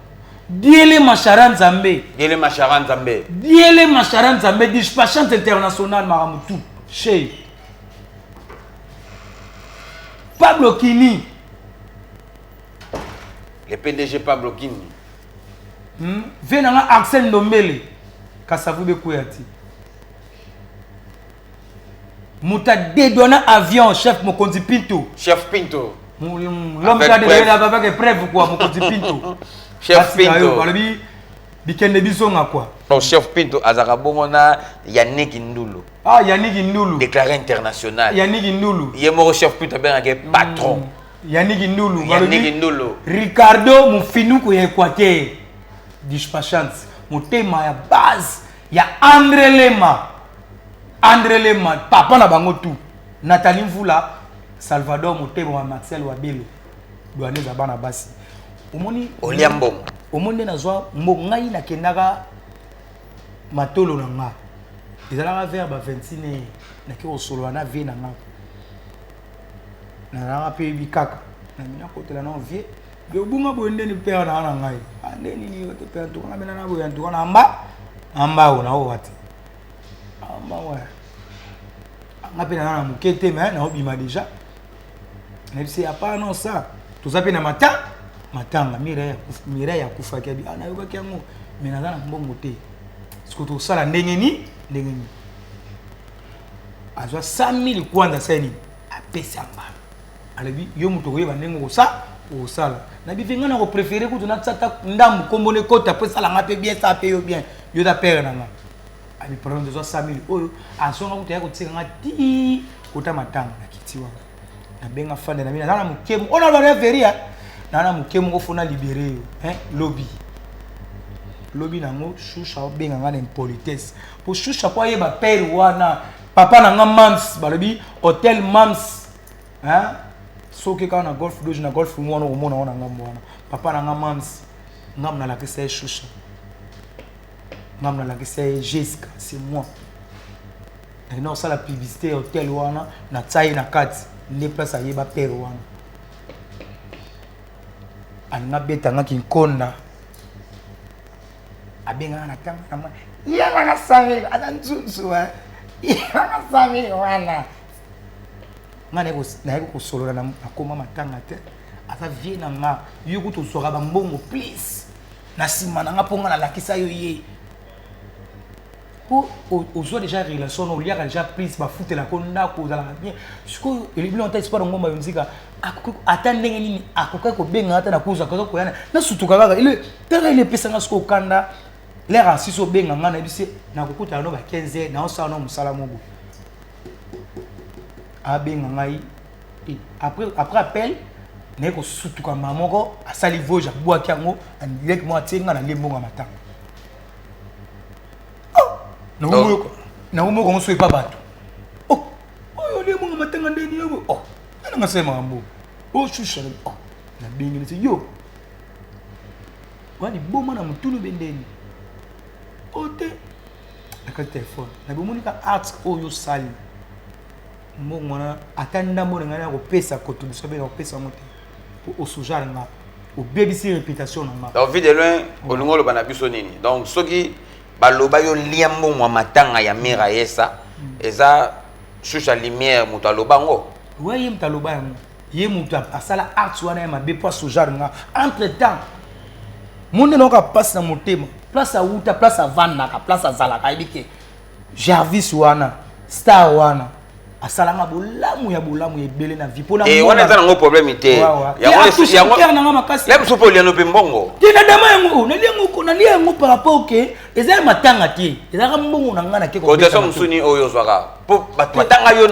Speaker 3: Diele Machara Nzambe.
Speaker 2: Diele Machara Nzambe.
Speaker 3: Diele Machara Nzambe, dispatchante internationale makambo tout. Chez Pablo Kini.
Speaker 2: Le PDG Pablo Kini.
Speaker 3: Ve nanga Arsène Ndombele. Kasavu Bekouati. Muta dédouana avion, chef Mokonzi Pinto.
Speaker 2: Chef Pinto.
Speaker 3: L'homme qui a dédouané avec preuve quoi, Mokonzi Pinto.
Speaker 2: Chef Pinto.
Speaker 3: Balobi bikende bizonga quoi.
Speaker 2: Donc chef Pinto azaka bongo na Yannick Ndulu.
Speaker 3: Ah Yannick Ndulu.
Speaker 2: Déclaré international.
Speaker 3: Yannick Ndulu.
Speaker 2: Ye moko chef Pinto abengaka patron.
Speaker 3: Yannick Ndulu.
Speaker 2: Yannick Ndulu.
Speaker 3: Ricardo Mufinuku ya Équateur. Dispatchante. Motema ya base ya André Lema. André Lema, papa na bango tout. Nathalie Mvula, Salvador Motema wa Marcel Wabelo. Douane za bana basi. Omoni
Speaker 2: olia mbongo.
Speaker 3: Omoni nazwa mbongo ngai nakendaka matolo na nga. Ezalaka vers ba 21 nake kosolola na vie na nga. Nazalaka pe bikaka. Na mina kotela na vie. Bobunga boye ndeni père na na ngai. Ah ndeni ni yo te père en tout cas na bena na boye en tout cas na mba. Na mba na o wati. Ah mba ouais. Nga pe na na mokete mais na obima déjà. Na bisi ya pas non ça. Toza pe na mata matanga Mireille akufaki abi ah nayokaki yango mais naza na mbongo te. Parce que tosala ndenge ni ndenge ni. Azwa 100 000 kwanza sasa nini? Apesa mbala. Alobi yo moto koyeba ndenge okosa osala. Na bivi nga na ko préférer kutu na tsata ndambu kombo ne kota pe sala nga pe bien ça pe yo bien. Yo ta père na nga. Abi problème de 100 000 oyo azonga kutu ya kotika nga ti kota matanga na kiti wana. Na benga fande na mina na mukemu. Ona ba reverie na na mukemu ko fona libérer yo hein lobby. Lobby nango shusha obenga nga na impolitesse. Po shusha kwa yeba père wana papa na nga mams balobi hôtel mams hein soki kaka na golf doge na golf wana okomona wana ngambo wana papa na nga mams ngambo nalakisa ye shusha ngambo nalakisa ye Jessica c'est moi. Nakenda kosala publicité ya hôtel wana na tia ye na kati nde place ayeba père wana alinga betanga kinkonda abengaka na tanga na mwa ye wana Samir aza nzunzu ye wana Samir wana nga nayaki kosolola na koma matanga te aza vie na nga yo kutu ozwaka bambongo please na nsima na nga mpo nga nalakisa yo ye po ozwa déjà relation na oliaka déjà plus bafutelaka ndako ozalaka bien sikoyo elobi na espoir ngomba yo nzika ata ndenge nini akokaki kobenga ata na kozwa kaza koyana nasutuka kaka ele tala ele epesanga sikoyo okanda lere asisi obenga nga nayebi se nakokutana no ba 15 heures naosala no mosala moko abenga ngai après appel naye kosutuka mbala moko asali voyage abwaki yango leki moko atie nga nalie mbongo ya matanga nakomoyoka ngo so epa bato oyo olie mbongo matanga ndeni yo nanga sala makambo oshusha nabengi neti yo wana liboma na motunu be ndeni o te nakati telefone nabomoni ka art oyo osali mbongo wana ata ndambo na ngai nakopesa contribution mpe nakopesa yango te po osujare nga obebisi réputation na nga.
Speaker 2: Donc vie de loin olingo oloba na biso nini? Donc soki baloba yo lia mbongo ya matanga ya Miraesa eza shusha lumière moto aloba yango.
Speaker 3: Ouais, ye moto aloba yango. Ye moto asala art wana ya mabe po asujare nga. Entre temps monde nayoka mpasi na motema.
Speaker 1: Place awuta, place avandaka, place azalaka, ayebi ke Jarvis wana, star wana, asalanga bolamu ya bolamu ebele na vie mpona
Speaker 2: Eh, wana eza nango problème te.
Speaker 1: Yango nanga makasi.
Speaker 2: La biso mpe oliano mpe mbongo.
Speaker 1: Te, na dama yango, nalia yango, nalia yango par rapport ke eza ya matanga te, ezalaka mbongo na ngai nake.
Speaker 2: Cotisation mosuni oyo ozwaka mpo bato matanga yo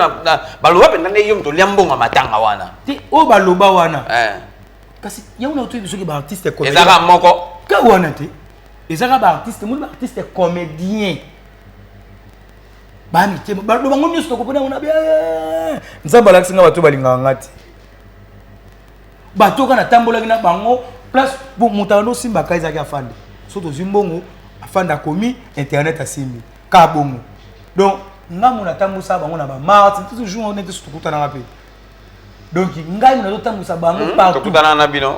Speaker 2: baloba mpenza nde yo moto olia mbongo ya matanga wana.
Speaker 1: Te, oyo baloba wana kasi yango na otoyebi soki baartiste
Speaker 2: ezaka moko
Speaker 1: ka wana te, ezaka baartiste moni, baartiste comédien bamitema baloba bango nyonso tokopona yango na bien.
Speaker 3: Nzambe alakisi nga bato balingaka nga te.
Speaker 1: Bato kaka natambolaki na bango place bon, moto abandi osimbaka ezalaki afande.
Speaker 3: So tozwi mbongo, afande akomi internet, asimbi ka bongo. Donc nga mo natambusaka bango na bamarte toujours nete so tokutanaka mpe.
Speaker 1: Donc ngai mo nazotambwisa bango partout.
Speaker 2: Tokutana na bino,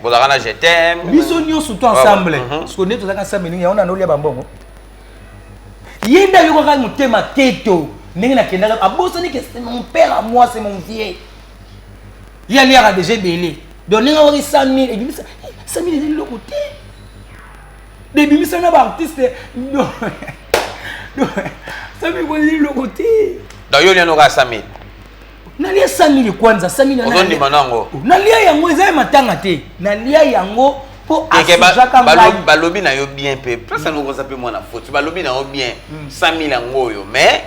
Speaker 2: bozalaka na je t'aime.
Speaker 1: Biso nyonso to ensemble, parce que nde tozalaka ensemble ndenge yango nanolia bambongo. Ye nde ayokaka motema keto ndenge nakendaka, abosani ke c'est mon père à moi, c'est mon vieux. Ye aliaka déjà ebele, donc ndenge akoki 100 000 ebimisa 100 000 eza eloko te, ebimisa na baartiste. Donc 100 000 eza eloko te.
Speaker 2: Donc yo oliano kaka 100 000?
Speaker 1: Nalia 100 000 kwanza, 100 000.
Speaker 2: Ozondima nango?
Speaker 1: Nalia yango, eza ya matanga te, nalia yango mpo asujaka ngai.
Speaker 2: Balobi na yo bien mpe place yango koza mpe mwana foti, balobi na yo bien 100 000 yango oyo, mais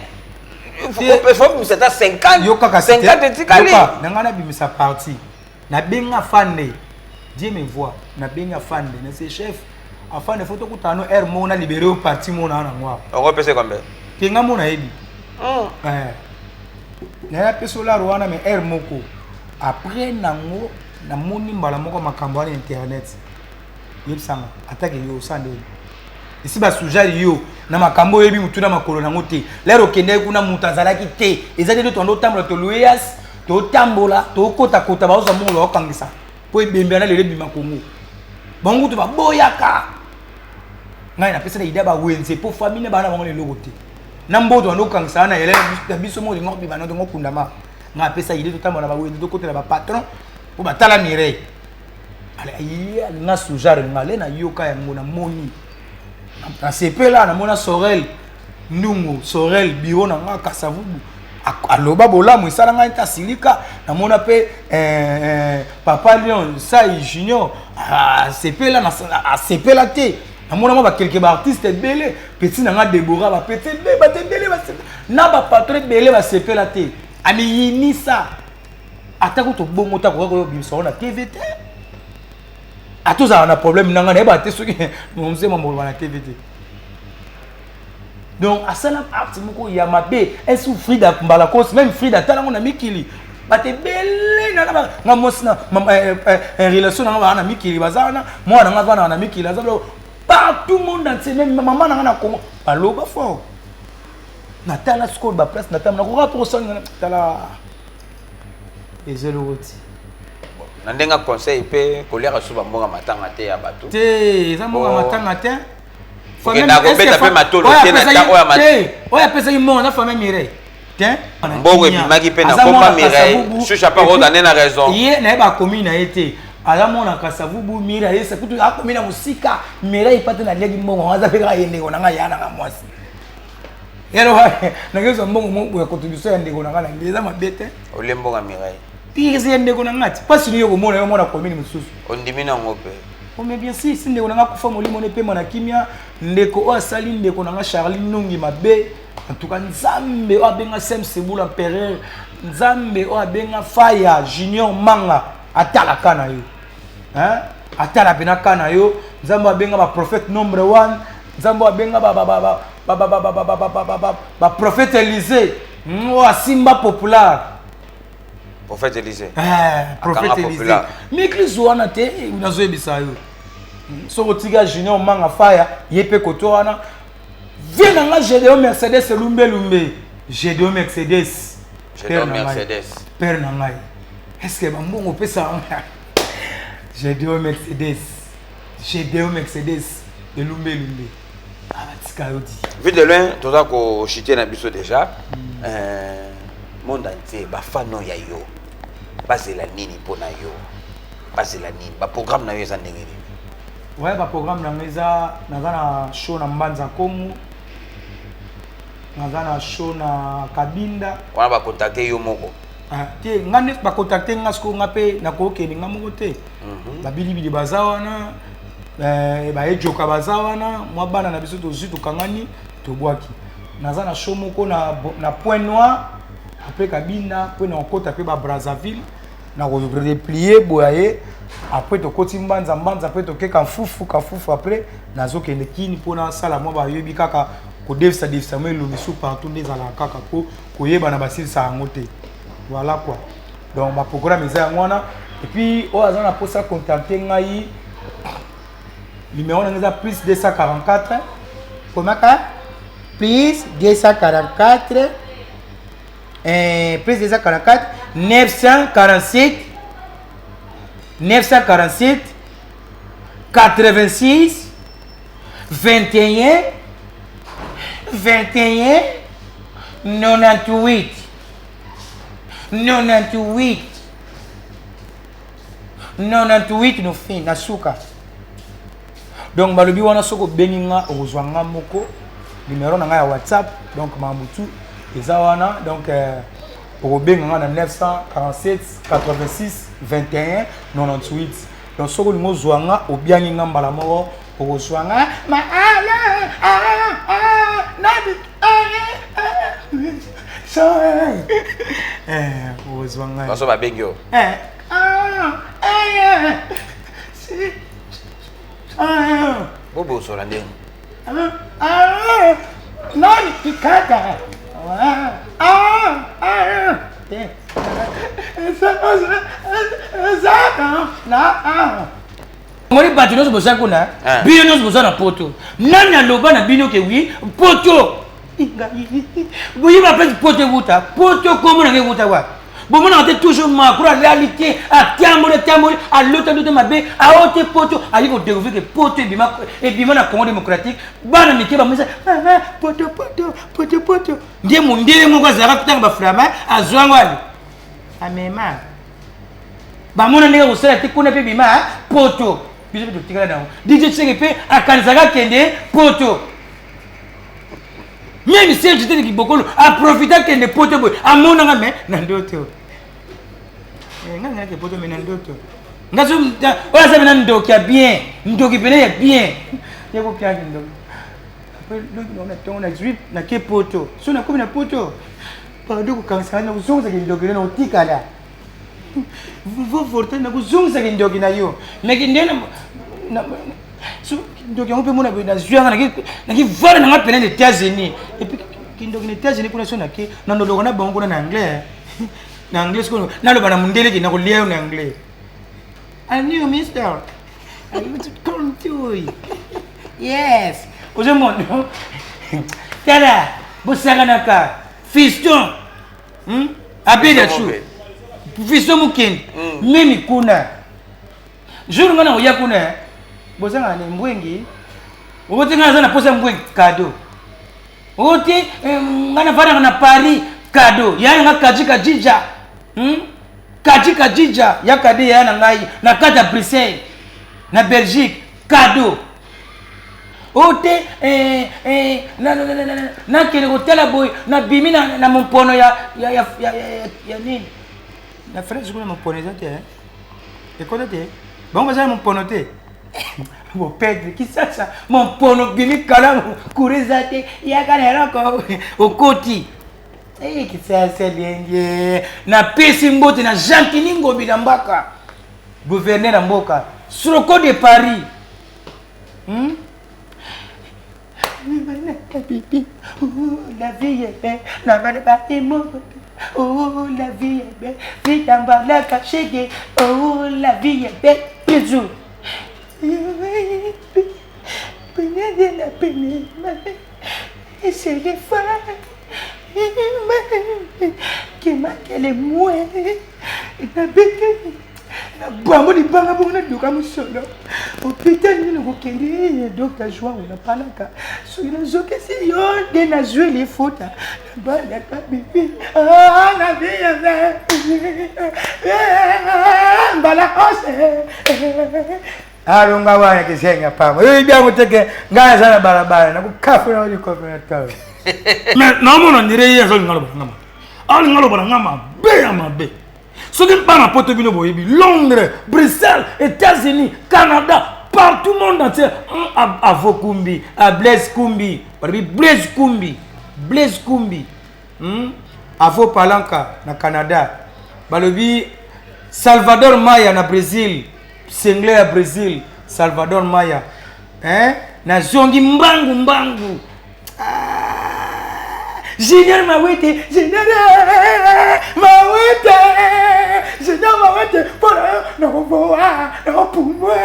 Speaker 2: faut bimisa ata 50.
Speaker 3: Yo kaka
Speaker 2: 50 etikali.
Speaker 3: Na ngai nabimisa parti, nabenga fande, Dieu me voit, nabenga fande nase chef afande, faut tokutana no aire moko na libéré yo parti moko na nango awa.
Speaker 2: Okopesa combien?
Speaker 3: Te, nga mo nayebi naya pesa olaro wana, mais aire moko après nango namoni mbala moko makambo wana internet. Yebisanga atake yo osala ndenge esi basujari yo na makambo oyebi motu na makolo nango te. Lere okendaki kuna, moto azalaki te, eza nde toanda otambola, toluyas, totambola, tokotakota, bazozwa mbongo, baokangisa mpo ebembe wana lelo ebima Kongo. Bango kutu baboyaka ngai napesa na idée bawenze mpo famille na bana bango na eloko te na mboto bando okangisa wana yele na biso moko olinga kobima na tongo okundama. Ngai apesa idée totambola na bawenze, tokotela bapatron mpo batala Mireille ye alinga sujare nga le nayoka yango, namoni nasepela, namona Sorel Ndungu, Sorel biro na nga Kasavubu aloba bolamu esala ngai nta silika. Namona mpe papa Lion Sai Junior asepela, asepela te. Namona mwa bakelke baartiste ebele, petit na nga Debora, bapeti ebele, bato ebele na bapatron ebele basepela te. Amiyinisa atako tobongo ta koka koyobimisa ngo na TV te, ata ozala na problème na ngai, nayebaka te soki mozema moloba na TV te. Donc asala acte moko ya mabe esu Frida mbala kosi, même Frida atala ngo na mikili, bato ebele nga mwasi na relation nanga baa na mikili, baza wana, mwana nanga avandaka na mikili, aza partout monde entier, même mama nanga na Congo baloba fort. Natala sikoyo baplace natala, nakoka mpo kosalinga, tala eza eloko ti.
Speaker 2: Na ndenge conseil mpe koliaka so bambonga matanga te ya bato.
Speaker 3: Te, eza mbonga matanga te.
Speaker 2: Okenda kobeta mpe matolo te na ntango ya
Speaker 3: oyo apesaki mbongo na famille Mireille te.
Speaker 2: Mbongo ebimaki mpe na komba Mireille Shusha mpe akozala na raison.
Speaker 1: Ye nayeba akomi na ye te, aza mwana Kasavubu. Mireille ayesa kutu akomi na mosika. Mireille pa te, naliaki mbongo, aza mpe kaka ye ndeko na ngai, ya nanga mwasi yalo, nakezwa mbongo moko ya contribution ya ndeko na ngai na eza mabe te.
Speaker 2: Olie mbongo ya Mireille?
Speaker 1: Eza ya ndeko na ngai ti mpasi ni yo komona yo mwana commune mosusu.
Speaker 2: Ondimi nango mpe?
Speaker 1: Oh, mais bien sûr, si ndeko na nga kufa, molimo ne pema na kimia. Ndeko oyo asali ndeko na nga Charlie Nungi mabe, en tout cas Nzambe oyo abenga Sem Sebula Empereur, Nzambe oyo abenga Faya Junior Manga atalaka na yo, hein? Atala mpena ka na yo. Nzambe oyo abenga baprophète nombre one, Nzambe oyo abenga baprophète Élysée oyo asimba populaire.
Speaker 2: Prophète Élysée.
Speaker 1: Prophète Élysée mikliso wana te, nazoyebisa yo soki otika Junior Manga Faya ye mpe koto wana vie na nga Gédéon Mercedes Lumbelumbe, Gédéon Mercedes.
Speaker 2: Gédéon Mercedes.
Speaker 1: Père na ngai, est ce que bambongo opesa Gédéon Mercedes, Gédéon Mercedes Elumbelumbe abatika yo di.
Speaker 2: Vu de loin, toza kochite na biso déjà. Monde entier bafano ya yo bazela nini mpo na yo? Bazela nini? Baprogramme na yo eza ndenge nini?
Speaker 3: Ouais, ba programme na ngai eza, naza na show na Mbanza Kongo, naza na show na Kabinda.
Speaker 2: Wana ba contacter yo moko?
Speaker 3: Ah, te, nga nde ba contacter nga sikoyo, nga mpe nakokende nga moko te. Babilibili baza wana, baejoka baza wana, mwa bana na biso tozwi tokangani tobwaki. Naza na show moko na Point Noir, après Kabinda, après na kokota mpe ba Brazzaville, na ko replier boya ye, après tokoti Mbanza Mbanza, après toke Kafufu Kafufu, après nazokende Kini mpona sala mwa bayebi kaka kodefisa defisa mwa elongi su partout nde ezalaka kaka po koyebana basilisa yango te. Voilà quoi. Donc ba programme eza yango wana. Et puis oyo aza na posa contacter ngai, numéro na ngai eza plus 244.
Speaker 4: Komaka plus 244, plus 244,
Speaker 1: 947, 947, 86, 21, 21, 98, 98, 98 no fin na suka.
Speaker 3: Donc balobi wana soki obengi nga okozwa nga moko numéro na nga ya WhatsApp, donc makambo tout eza wana. Donc okobenga nga na 947 86 21 98. Donc soki olingi ozwa nga, obiangi nga mbala moko okozwa nga.
Speaker 4: Ma, ah, la, ah, ah, nabi, ah, ah,
Speaker 3: so, okozwa nga.
Speaker 2: Baso babengi yo.
Speaker 4: Ah, eh, si, ah.
Speaker 2: Bobosola ndenge.
Speaker 4: Ah, ah, nani kikata. Ah, ah, ah, eh.
Speaker 1: Ngoli bato nyonso boza kuna, bino nyonso boza na poto. Nani aloba na bino ke wi poto? Boyeba mpe poto ewuta, poto kombo na ngai ewuta wapi? Bomonaka te toujours macro alali te, atamboli atamboli, alota lota mabe, aote poto, ayi kodécouvrir ke poto ebima, ebima na Congo démocratique. Bana mike bamisa mama poto poto poto poto, nde mondele moko azalaka kotanga baframa azwango ali amema bamona ndenge kosala te kuna mpe bima poto. Biso mpe totikala nango. DJ Tseke mpe akanisaka akende poto, même Serge Tete Kibokolo aprofite akende poto boye, amonanga me na ndoto. Nga nayaki poto me na ndoto. Nga so oyo aza pena ndoki ya bien, ndoki pene ya bien, yekopiaki ndoki. Après ndoki na ntongo nazwi nake poto, so nakomi na poto, pardon kokangisa na kozongisaka ndoki na kotikala vovorte na kozongisaka ndoki na yo meki nde ndoki yango mpe mona boye nazwi yanga nakivanda nanga pene na États-Unis. Et puis kindoki na États-Unis kuna so nake nandoloka na bango kuna na anglais, na anglais sikoyo naloba na mondele ke nakolia yo na anglais. I knew mister, I want to come to you. Yes, ozomona tala bosakanaka fiston, Abeda chu fiston mokende memi kuna jour nga na koya kuna bozanga na mbwengi okoti nga naza na posa mbwengi cadeau okoti nga navandaka na Paris cadeau ya nga kaji kajija, Kaji kajija ya kade ya na ngai na kati ya Bruxelles na Belgique cadeau ote nakende kotala boye nabimi na mompono ya nini
Speaker 3: na France kuna mompono eza te, ekota te, bango baza na mompono te.
Speaker 1: Bopedre kisasa mompono bimi kalamu kura eza te, yaka na eloko okoti kisasa lienge. Napesi mbote na Gentini Ngobi na mbaka gouverneur ya mboka Sroko de Paris.
Speaker 4: La vie est belle, oh la vie est belle, vitamba kashege, oh la vie est belle, bisous. C'est les femmes qui manquent les moyens.
Speaker 1: Bango libanga bongo naduka mosolo hôpital nini kokende docteur Joao napalaka soki nazokisi yo nde nazwi lifuta nabalaka bibi na vie mbala ose.
Speaker 3: Alonga wana kizenga pamba. Yo ibiango teke ngai aza na balabala nakokafuna likofi na talo.
Speaker 1: Mais naomona ndire ye azolinga aloba na nga mabe. Alinga aloba na nga mabe ya mabe. Soki bana poto bino boyebi Londres, Bruxelles, États-Unis, Canada, partout monde entier avo kumbi, a Blaise Kumbi, balobi Blaise Kumbi, Blaise Kumbi.
Speaker 3: Avo Palanka na Canada. Balobi Salvador Maya na Brésil, sengle ya Brésil, Salvador Maya. Hein?
Speaker 4: Nazongi mbangu mbangu. Ah, Junior Mawete, Junior Mawete, Junior Mawete, mpona nakoboa, nakopumbwa.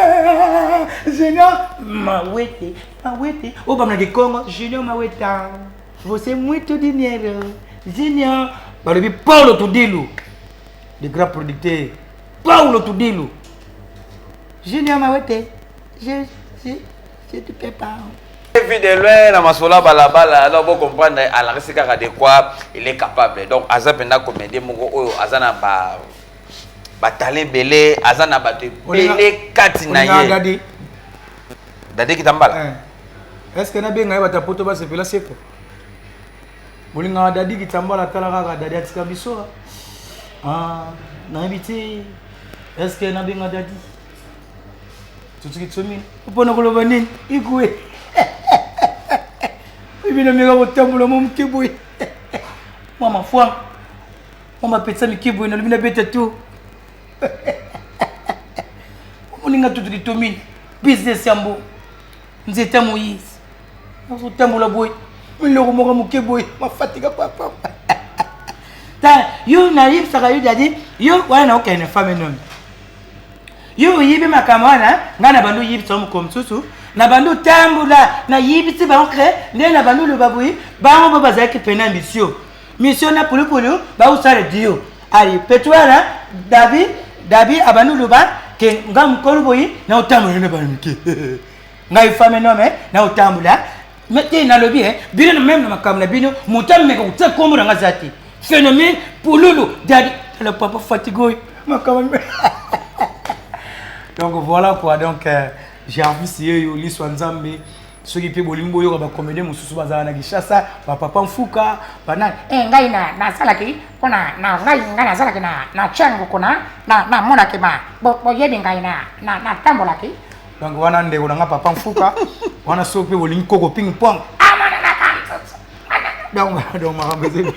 Speaker 4: Junior Mawete, Mawete, obamna kikongo, Junior Mawete. Você muito dinheiro. Junior.
Speaker 1: Balobi Paulo Tudilu, le grand producteur. Paulo Tudilu.
Speaker 4: Junior Mawete, je te prépare.
Speaker 2: Vu de loin, na masola balabala, alors vous comprendre, alakisi kaka de quoi il est capable. Donc, aza penda comédien moko oyo, aza na ba ba talent belé, aza na bato belé kati na ye.
Speaker 3: Dadi.
Speaker 2: Dadi Kitambala.
Speaker 3: Est-ce que na benga ye bata poto ba sepela seko? Bolinga Dadi Kitambala tala kaka Dadi atika biso.
Speaker 4: Ah, nayebi te. Est-ce que na benga Dadi?
Speaker 3: Tutuki tsomi. Mpona koloba nini? Ikwe. Ibino meka kotambola mo moke boye.
Speaker 4: Mwa mafwa. Mwa mapetisa mike boye nalobi nabeta to. Omoninga tutuki tomini. Business ya mbo. Nzete ya Moïse. Nazotambola boye. Miloko moko moke boye. Mafatika papa. Ta yo nayebisaka yo Dadi, yo wana naokende femme nomi. Yo oyibi makambo wana, ngai na bandi oyibisa yo mokolo mosusu, na bandi otambola, nayibisi bango ke nde na bandi oloba boye, bango bo bazalaki pene ya mission. Mission na pulupulu, baosala dio. Ali, petu wana, Dabi, Dabi abandi oloba ke ngai mokolo boye, na otambola na bana mike. Ngai femme nome, na otambola. Mais te nalobi, eh, bino na meme na makambo na bino, moto ameka kotia kombo na ngai aza te. Phénomène pululu, Dadi, tala papa fatigue oyo, makambo.
Speaker 3: Donc voilà quoi, donc j'ai envie si yo liswa Nzambe, soki pe bolingi boyoka ba comédien mosusu bazala na Kinshasa, ba papa Mfuka, ba nani.
Speaker 5: Eh, ngai na nasalaki mpona na ngai ngai nasalaki na na Tshangu kuna na namonaki ba boyebi ngai na na natambolaki.
Speaker 3: Donc wana ndeko na nga papa Mfuka, wana soki pe bolingi koko ping pong. Donc donc makambo eza ebele.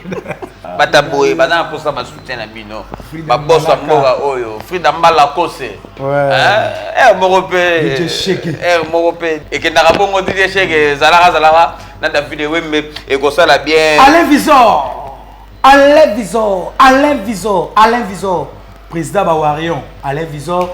Speaker 2: Bata boye baza na posa ba soutien na bino. Ba boss ya mboka oyo, Frida Mbala Kose.
Speaker 3: Ouais.
Speaker 2: Eh moko pe.
Speaker 3: DJ Sheke.
Speaker 2: Eh moko pe. Ekendaka bongo DJ Sheke zalaka zalaka na David Wembe ekosala bien.
Speaker 3: Alain Visor. Alain Visor, Alain Visor, Alain Visor. Président ba Warrior, Alain Visor.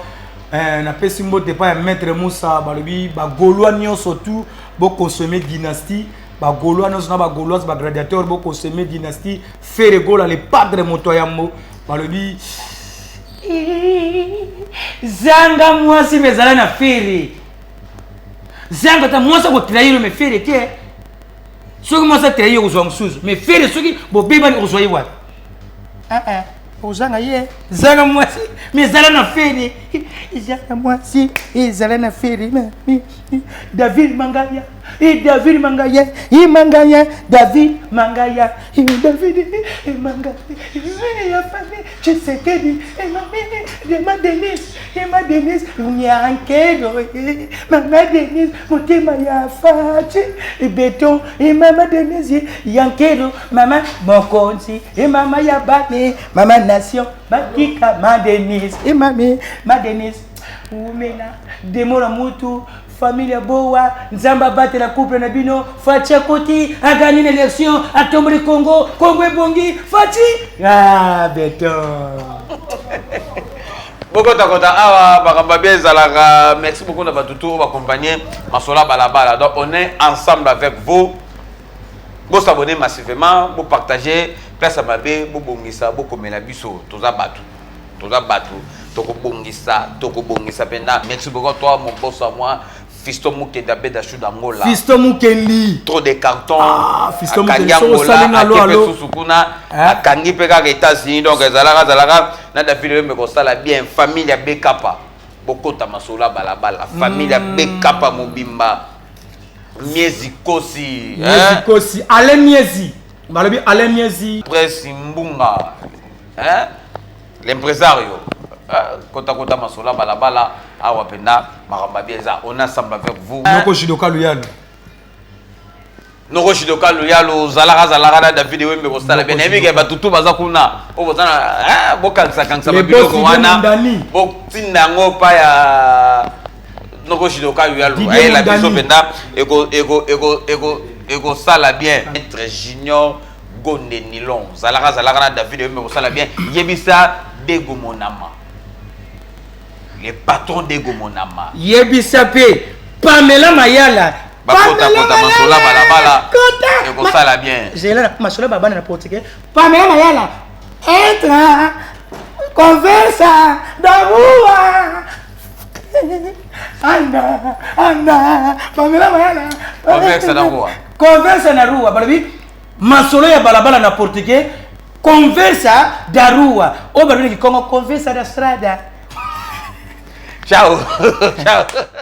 Speaker 3: Napesi mbote pa ya Maître Moussa balobi ba Gaulois nyonso tout bo consommer dynastie. Ba Gaulois nyonso na ba Gauloises, ba gladiateurs bo consommer dynastie. Ferre Gola le padre moto ya yambo balobi
Speaker 4: zanga mwasi mezala na Ferre. Zanga ta mwasi ko trahir me Ferre te. Soki mwasi a trahir kozwa mosusu, mais Ferre soki bobebani kozwa ye wapi? Ah ah, ozanga ye. Zanga mwasi mezala na Ferre. Zanga mwasi ezala na Ferre. David Mangaya, e David Mangaya, e Mangaya, David Mangaya, e David e Mangaya, e ya famille Tshisekedi, e mami, e ma Denise, e ma Denise, Nyankelo, e mama Denise, motema ya Fatshi, e beton, e mama Denise, Yankelo, mama Mokonzi, e mama ya Bame, mama Nation, batika ma Denise, e mami, ma Denise, umela, demona mutu, famille ya Bowa, Nzamba batela couple na bino, Fatshi akoti, agani na élection, atomboli Congo, Congo ebongi, Fatshi! Ah, beton!
Speaker 2: Bokota kota awa, makambo bien ezalaka. Merci beaucoup na bato tout accompagner Masola Balabala. Donc on est ensemble avec vous. Vous s'abonner massivement, vous partager, place à mabe, vous bongisa, vous komela biso, toza batu. Toza batu, toko bongisa, toko bongisa penda. Merci beaucoup toi mon boss à moi. Fiston Mukendi abeda chou d'Angola.
Speaker 3: Fiston Mukendi.
Speaker 2: Trop de cartons.
Speaker 3: Ah, Fiston
Speaker 2: Akangi
Speaker 3: Mukendi. Soko
Speaker 2: Angola,
Speaker 3: salinga alo,
Speaker 2: akepe
Speaker 3: alo.
Speaker 2: susu kuna,
Speaker 3: Hein?
Speaker 2: akangi pe kaka États-Unis. Donc, ezalaka, ezalaka, na David Wembe kosala bien, famille ya Bekapa. Bokota masolo ya balabala. Famille ya Bekapa mobimba. Miezi Kosi.
Speaker 3: Miezi Kosi. Alain Miezi. Balobi Alain Miezi.
Speaker 2: Presse Mbunga. Hein? L'impresario. Kota kota masolo ya balabala. Awa penda makambo ya bien eza. On est ensemble avec vous.
Speaker 3: Noko Judoka Luyalo.
Speaker 2: Noko Shidoka Luyalo zalaka zalaka na David Wembe kosala bien. Nayebi ke bato tu baza kuna oyo boza na bokangisa kangisa
Speaker 3: Les
Speaker 2: babiloko
Speaker 3: boss
Speaker 2: wana
Speaker 3: Didier Mondani.
Speaker 2: botinda yango pa ya Noko Shidoka Luyalo
Speaker 3: Didier
Speaker 2: ayela biso
Speaker 3: Mondani.
Speaker 2: mpenza ekosala bien. Maître Junior Gonde Nilon zalaka zalaka na David Wembe kosala bien. Yebisa Dego Monama, le patron Dego Monama.
Speaker 4: Yebisa pe Pamela Mayala.
Speaker 2: Bakota
Speaker 4: Pamela
Speaker 2: kota masola
Speaker 4: Mayala,
Speaker 2: balabala
Speaker 4: kota
Speaker 2: ekosala bien.
Speaker 4: Zela na masolo babana na portugais.
Speaker 5: Pamela Mayala entra conversa da rua anda anda Pamela Mayala
Speaker 2: Conversa na rua.
Speaker 4: Conversa na rua balobi masolo ya balabala na portugais conversa da rua oyo balobi na kikongo conversa da strada.
Speaker 2: Ciao. Ciao.